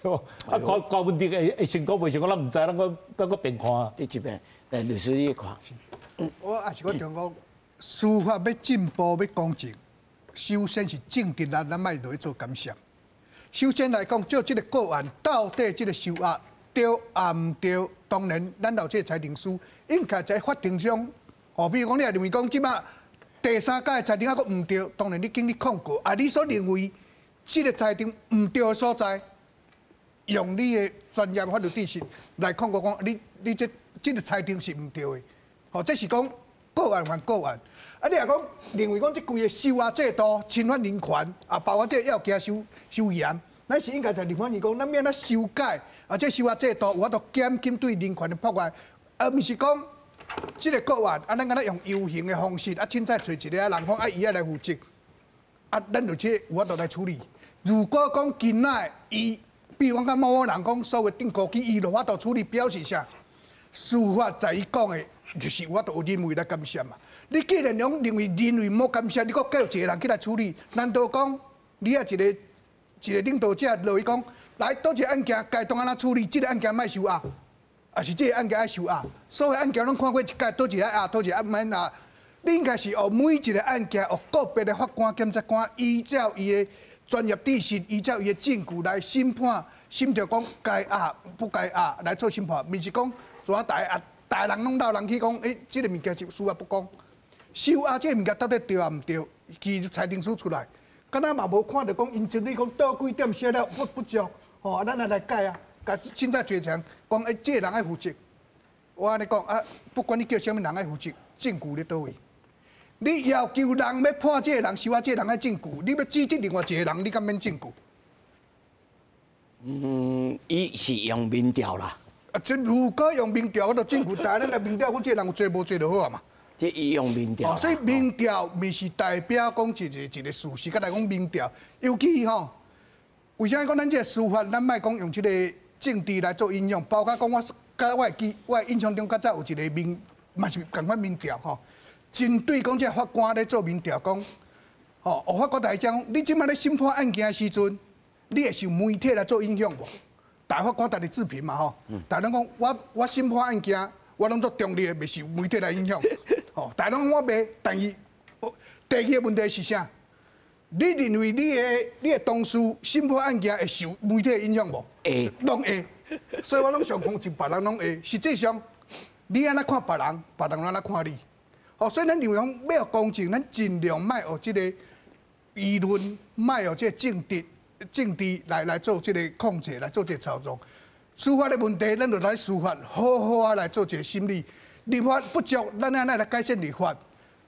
對無？啊，柯柯文哲會成功袂成功，咱毋知，咱閣咱閣變看。你這邊，來律師你看。我也是閣強講，司法欲進步、欲公正，首先是政治力，咱莫落去做干涉。首先來講，照這个個案，到底這个收押對抑毋對？當然咱有這個裁定書，應該在法庭上，哦，比如講你若認為講這擺第三屆裁定猶閣毋對，當然你經你控告，啊，你所認為這個裁定毋對的所在，用你的專業法律知識來控告講，你這個裁定是毋對的，吼，這是講個案還個案。啊，你若講認為講這規個收押制度侵犯人權，啊，包括這個要件收收嚴，咱是應該在立法院講，咱欲按怎修改，啊，這收押制度有法度減輕對人權的破壞，而毋是講這個個案，啊，咱敢若用遊行的方式，啊，凊彩揣一个人講，啊，伊愛來負責，啊，咱就這有法度來處理。如果講今仔伊，比如講甲某某人講所謂釘孤枝，伊無法度處理，表示啥？司法在伊講的，就是有法度有人為來干涉嘛。你既然講認為人為無干涉，你閣叫一個人起來處理，難道講你啊一個一個領導者落去講，來佗一個案件該當按怎處理？這個案件莫收押，抑是這個案件愛收押？所有案件攏看過一屆，佗一個愛押，佗一個愛免押。你應該是予每一個案件，予個別的法官、檢察官依照伊的專業知識，依照伊的證據來審判，審著講該押不該押來做審判，毋是講怎啊逐个逐个人攏鬧人去講，欸，這個物件是司法不公，收押這個物件到底對抑毋對？其實裁定書出來，敢若嘛無看著講𪜶整理講佗幾點寫了不足，吼，啊，咱來改啊，共凊彩一個人講，欸，這個人愛負責。我按呢講啊，不管你叫啥物人愛負責，證據佇佗位？你要求人欲判這個人，收押這個人愛證據，你欲指責另外一個人，你敢免證據？嗯，伊是用民調啦。啊，這如果用民調，我就證據，但咱來民調，講這個人有罪無罪就好啊嘛。這伊用民調。哦，所以民調毋是代表講一個一個事實，佮來講民調，尤其吼，為啥講咱這個司法，咱莫講用這個政治來做影響，包括講我，佮我會記，我印象中較早有一個民，嘛是仝款民調吼。針對講這個法官咧做民調，講，吼，有法官來講，你這擺咧審判案件的時陣，你會受媒體來做影響無？大法官家己自評嘛吼，大家攏講我我審判案件，我攏做中立的，袂受媒體來影響。吼，大家攏講我袂，但是第二個問題是啥？你認為你的同事審判案件會受媒體的影響無？會，攏會。所以我攏常講，就別人攏會。實際上，你按怎看別人，別人按怎看你。哦，所以咱認為講欲公正，咱盡量莫予這個輿論，莫予這個政治政治來做這個控制，來做這個操縱。司法的問題，咱就來司法好好啊來做一個審理。立法不足，咱按怎來改善立法？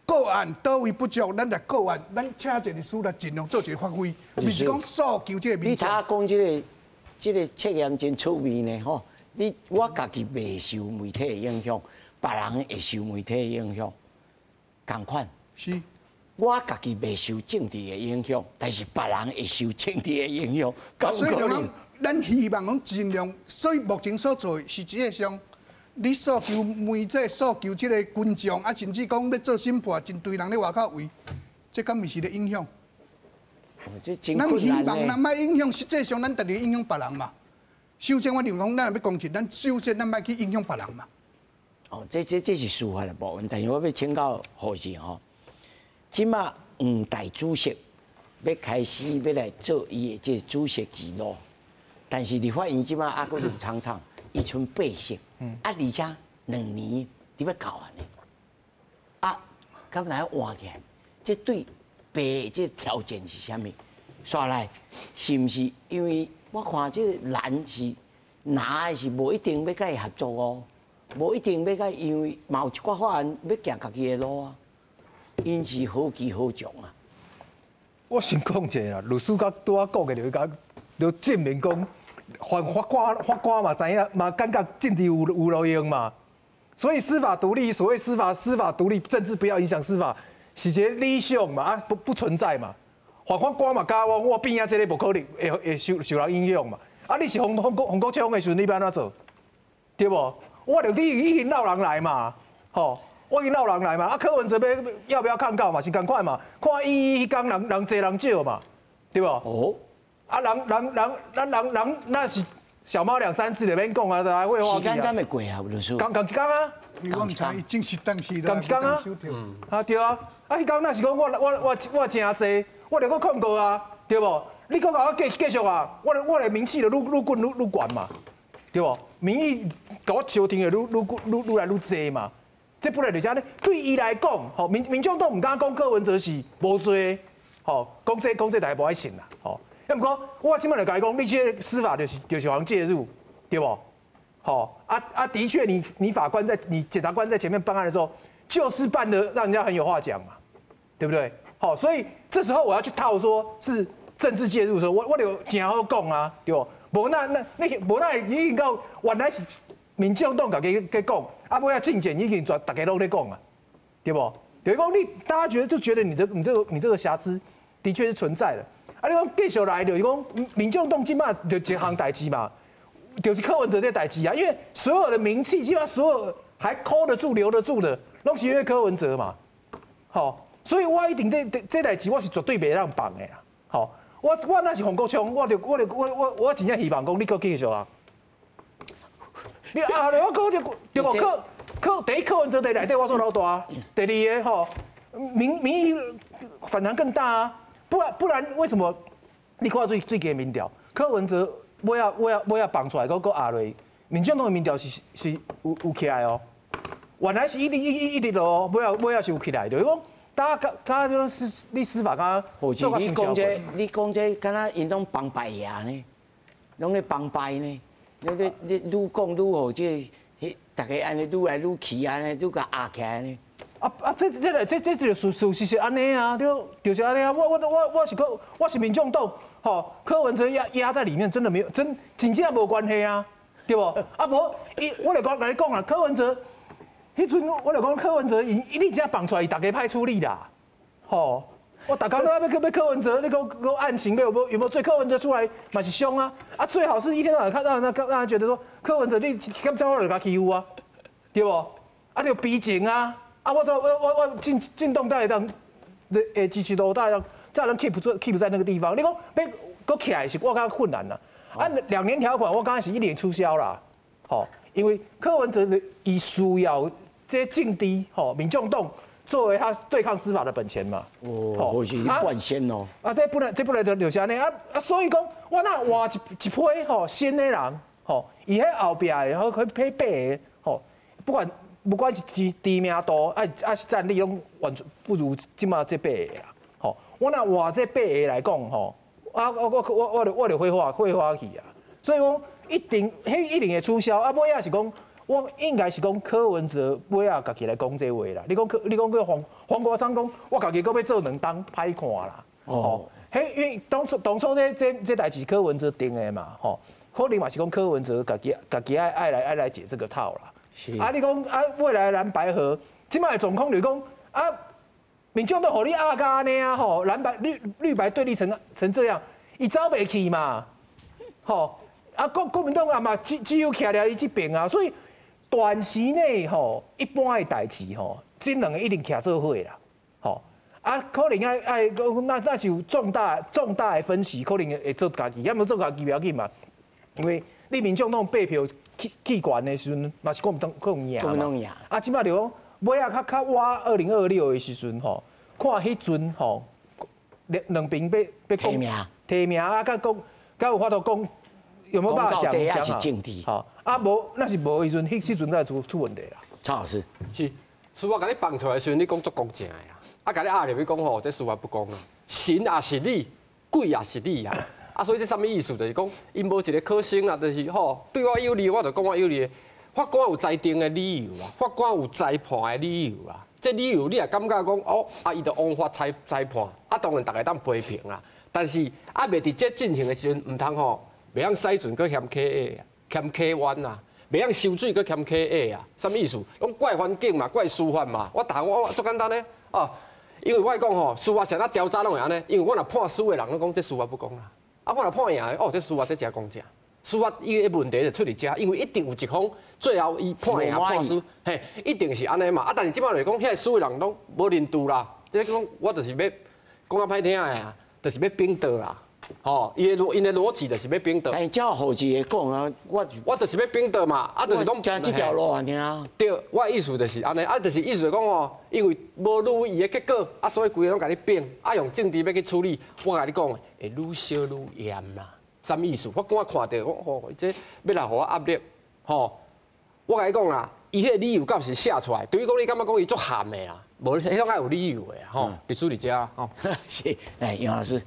個案佗位不足，咱來個案，咱請一個律師來盡量做一個發揮，毋是講訴求這個民眾。你頭講這個這個測驗真趣味呢，吼！你我家己袂受媒體的影響，別人會受媒體的影響。仝款，是，我家己袂受政治的影響，但是別人會受政治的影響。所以就講，咱希望講盡量，所以目前所做的，實際上，你訴求媒體、訴求這個群眾，啊，甚至講欲做審判，真濟人咧外口圍，這敢毋是咧影響？這真咱希困難望咱莫影響，實際上咱家己影響別人嘛。首先，我認為講，咱若欲公正，咱首先咱莫去影響別人嘛。哦，這是司法的部分，但是我欲請教護士吼，這擺黃大主席欲開始欲來做伊的這個主席之路，但是立法院這擺猶閣有長長，伊賰八席，啊，而且兩年你欲到按呢，啊，敢來換起來？這對白的這個挑戰是啥物？煞來是毋是因為我看這個藍是藍的是無一定欲佮伊合作哦。無一定欲佮，因為嘛有一寡法案欲行家己的路啊，𪜶是何去何從啊？我先講一下啦，律師佮拄仔講的就共就證明講，法官法官嘛知影嘛感覺政治有路用嘛，所以司法獨立，所謂司法獨立，政治不要影響司法，是一個理想嘛，啊不存在嘛。法官嘛教我，我邊仔這个無可能會受人影響嘛。啊，你是黃國昌的時陣，你欲按怎做？對無？我就你已經鬧人來嘛，吼！我已經鬧人來嘛。啊，柯文哲欲要不要抗告嘛？是仝款嘛？看伊彼工人人濟人少嘛，對無？哦。啊，人人人咱人人那是小貓兩三隻就免講啊，來會時間敢會過啊，律師？仝仝一工啊。我毋知，正式當時仝一工啊。啊對啊，啊彼工若是講我誠濟，我就閣控告啊，對無？你閣共我繼續啊，我的名氣就愈滾愈懸嘛。對無？民意共我相挺的愈愈愈愈來愈濟嘛。這本來就是按呢，對伊來講，吼民眾黨毋敢講柯文哲是無罪，吼講這講這大家無愛信啦，吼。啊，毋過我這擺就共伊講，你這個司法就是予人介入，對無？吼啊啊，的確，你法官在你檢察官在前面辦案的時候，就是辦得讓人家很有話講嘛，對不對？好，所以這時候我要去套說是政治介入的時候，我就誠好講啊，對無？無那那那無那已經到原來是民眾黨家己在講，啊，尾仔政見已經全逐家攏咧講啊，對無？就是講你大家覺得就覺得你這個瑕疵的確是存在的。啊，你講繼續來就是講民眾黨這擺就一項代誌嘛，就是柯文哲這代誌啊，因為所有的名氣，基本上所有還 hold 得住、留得住的，攏是因為柯文哲嘛。好，所以我一定這代誌我是絕對袂當放的啦。好，我若是黃國昌，我就我就我我我真正希望講你閣繼續啊。你啊，我講就對無？柯第一柯文哲在內底我做老大，第二个吼民意反彈更大啊。不然為什麼？你看最近民調，柯文哲尾仔放出來，閣壓落，民進黨的民調是有起來哦。原來是一直一一直落，尾仔是有起來，就是講大家就是你司法剛做你講這你講這，敢若𪜶攏幫拜爺呢，攏咧幫拜呢。你愈講愈好，這彼逐家按呢愈來愈去按呢，愈共壓起來呢。啊啊！這這就事實是按呢啊，對，就是按呢啊。我是柯，我是民眾黨，吼，柯文哲壓在裡面，真的沒有真正無關係啊，對無？啊無，伊我來講共你講啊，柯文哲，彼陣我就講柯文哲，伊你只放出來，伊逐家歹處理啦，吼。我逐工都欲欲柯文哲，你講講案情有無罪？柯文哲出來嘛是兇啊！啊，最好是一天到晚看讓讓人覺得說柯文哲你敢怎我就共欺負啊，對無？啊，就悲情啊！啊，我進動會當支持度大，才能 keep 住 keep 在那個地方。你講欲閣起來是我感覺困難啦。啊，2年條款我感覺是一年取消啦。吼，因為柯文哲伊需要這政治吼，民眾黨作為他對抗司法的本錢嘛。哦，或是慣先哦。啊，這本來就是按呢啊啊，所以講我若換一批吼新的人吼，伊彼後壁的吼彼八個吼，不管是知名度，啊是戰力，攏完全不如這馬這八個啦。吼，我若換這八個來講吼，啊我就火化去啊。所以講一定，彼一定會取消。啊，尾仔是講，我應該是講柯文哲尾仔家己來講這話啦。你講叫黃國昌講，我家己閣欲做兩冬，歹看啦。哦，彼因為當初這代誌柯文哲定的嘛，吼，可能嘛是講柯文哲家己愛來解這個套啦。啊！你講啊，未來藍白合，這擺的狀況就是講啊，民眾黨予你壓甲按呢啊，吼，藍白綠白對立成這樣，伊走袂去嘛，吼，啊國民黨也嘛只有徛佇伊這邊啊，所以短時內吼，一般的代誌吼，這兩个一定徛做伙啦，吼，啊，可能愛那是有重大的分歧，可能會做家己，抑無做家己袂要緊嘛，因為你民眾黨八票去懸的時陣，嘛是國民黨可能贏嘛。啊，這擺就講尾仔較倚2026的時陣吼，看彼陣吼，兩邊欲提名提名啊，佮講佮有法度講有沒有辦法講講好，啊無，那是無彼陣，彼陣才出問題啦。蔡老師，是司法共你放出來的時陣，你講足公正的啊，啊，共你壓入去講吼，這司法不公啊，神也是你，鬼也是你啊。啊，所以這啥物意思？就是講，𪜶無一个可信啊，就是吼，對我有利，我就講我有利。法官有裁定的理由啊，法官有裁判的理由啊。這理由你也感覺講，哦，啊，伊就枉法裁判，啊，當然逐家當批評啦。但是啊，袂佇這進行的時陣，毋通吼，袂曉洗船閣嫌溪矮，嫌溪彎啊，袂曉收水閣嫌溪矮啊。啥物意思？攏怪環境嘛，怪司法嘛。我逐項我足簡單的哦，因為我講吼，司法啥若調查攏會按呢，因為我若判輸的人攏講這司法不公啦。啊，我若判贏的，哦，這司法這誠公正。司法伊的問題就出佇遮，因為一定有一方最後伊判贏判輸，嘿，一定是按呢嘛。啊，但是這擺來講，遐个輸的人攏無認輸啦。這個講我就是欲講較歹聽的啊，就是欲反桌啦。吼，𪜶的邏輯就是欲反桌。但照何志的講啊，我我就是欲反桌嘛，啊，就是講行這條路按呢啊。對，我的意思就是按呢，啊，就是意思就講吼，因為無如意的結果，啊，所以規个攏共你反，啊，用政治欲去處理。我共你講，會愈燒愈嚴啦。啥物意思？法官看著，我吼，這欲來予我壓力，吼！我共你講啦，伊彼个理由敢是寫出來？對於講你感覺講伊足含的啦，無彼種愛有理由的吼。律師佇遮吼。是，來楊老師，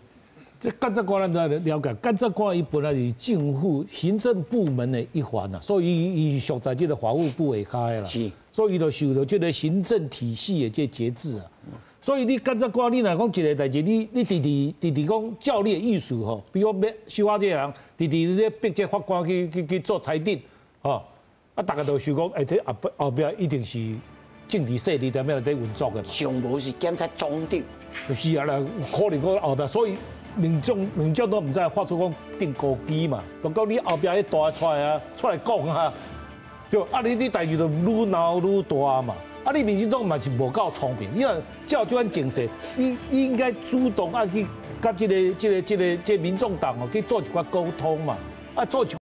這檢察官咱都了解，檢察官伊本來是政府行政部門的一環啊，所以伊屬在這個法務部下跤的啦。所以伊就受著這個行政體系的這個節制啊。所以你檢察官，你若講一个代誌，你直直直直講照你的意思吼，比如講欲收押這个人，直直咧逼這法官去做裁定，吼，啊，逐家都想講，欸，這後壁一定是政治勢力在遐咧運作的嘛。上無是檢察總長。是啊啦，有可能講後壁，所以民眾都毋知發出講釘孤枝嘛，就講你後壁彼大出來啊，出來講啊，對，啊你代誌就愈鬧愈大嘛。啊！你民進黨嘛是無夠聰明，你若照這款情勢，你應該主動愛去佮這个民眾黨哦去做一寡溝通嘛，啊做一。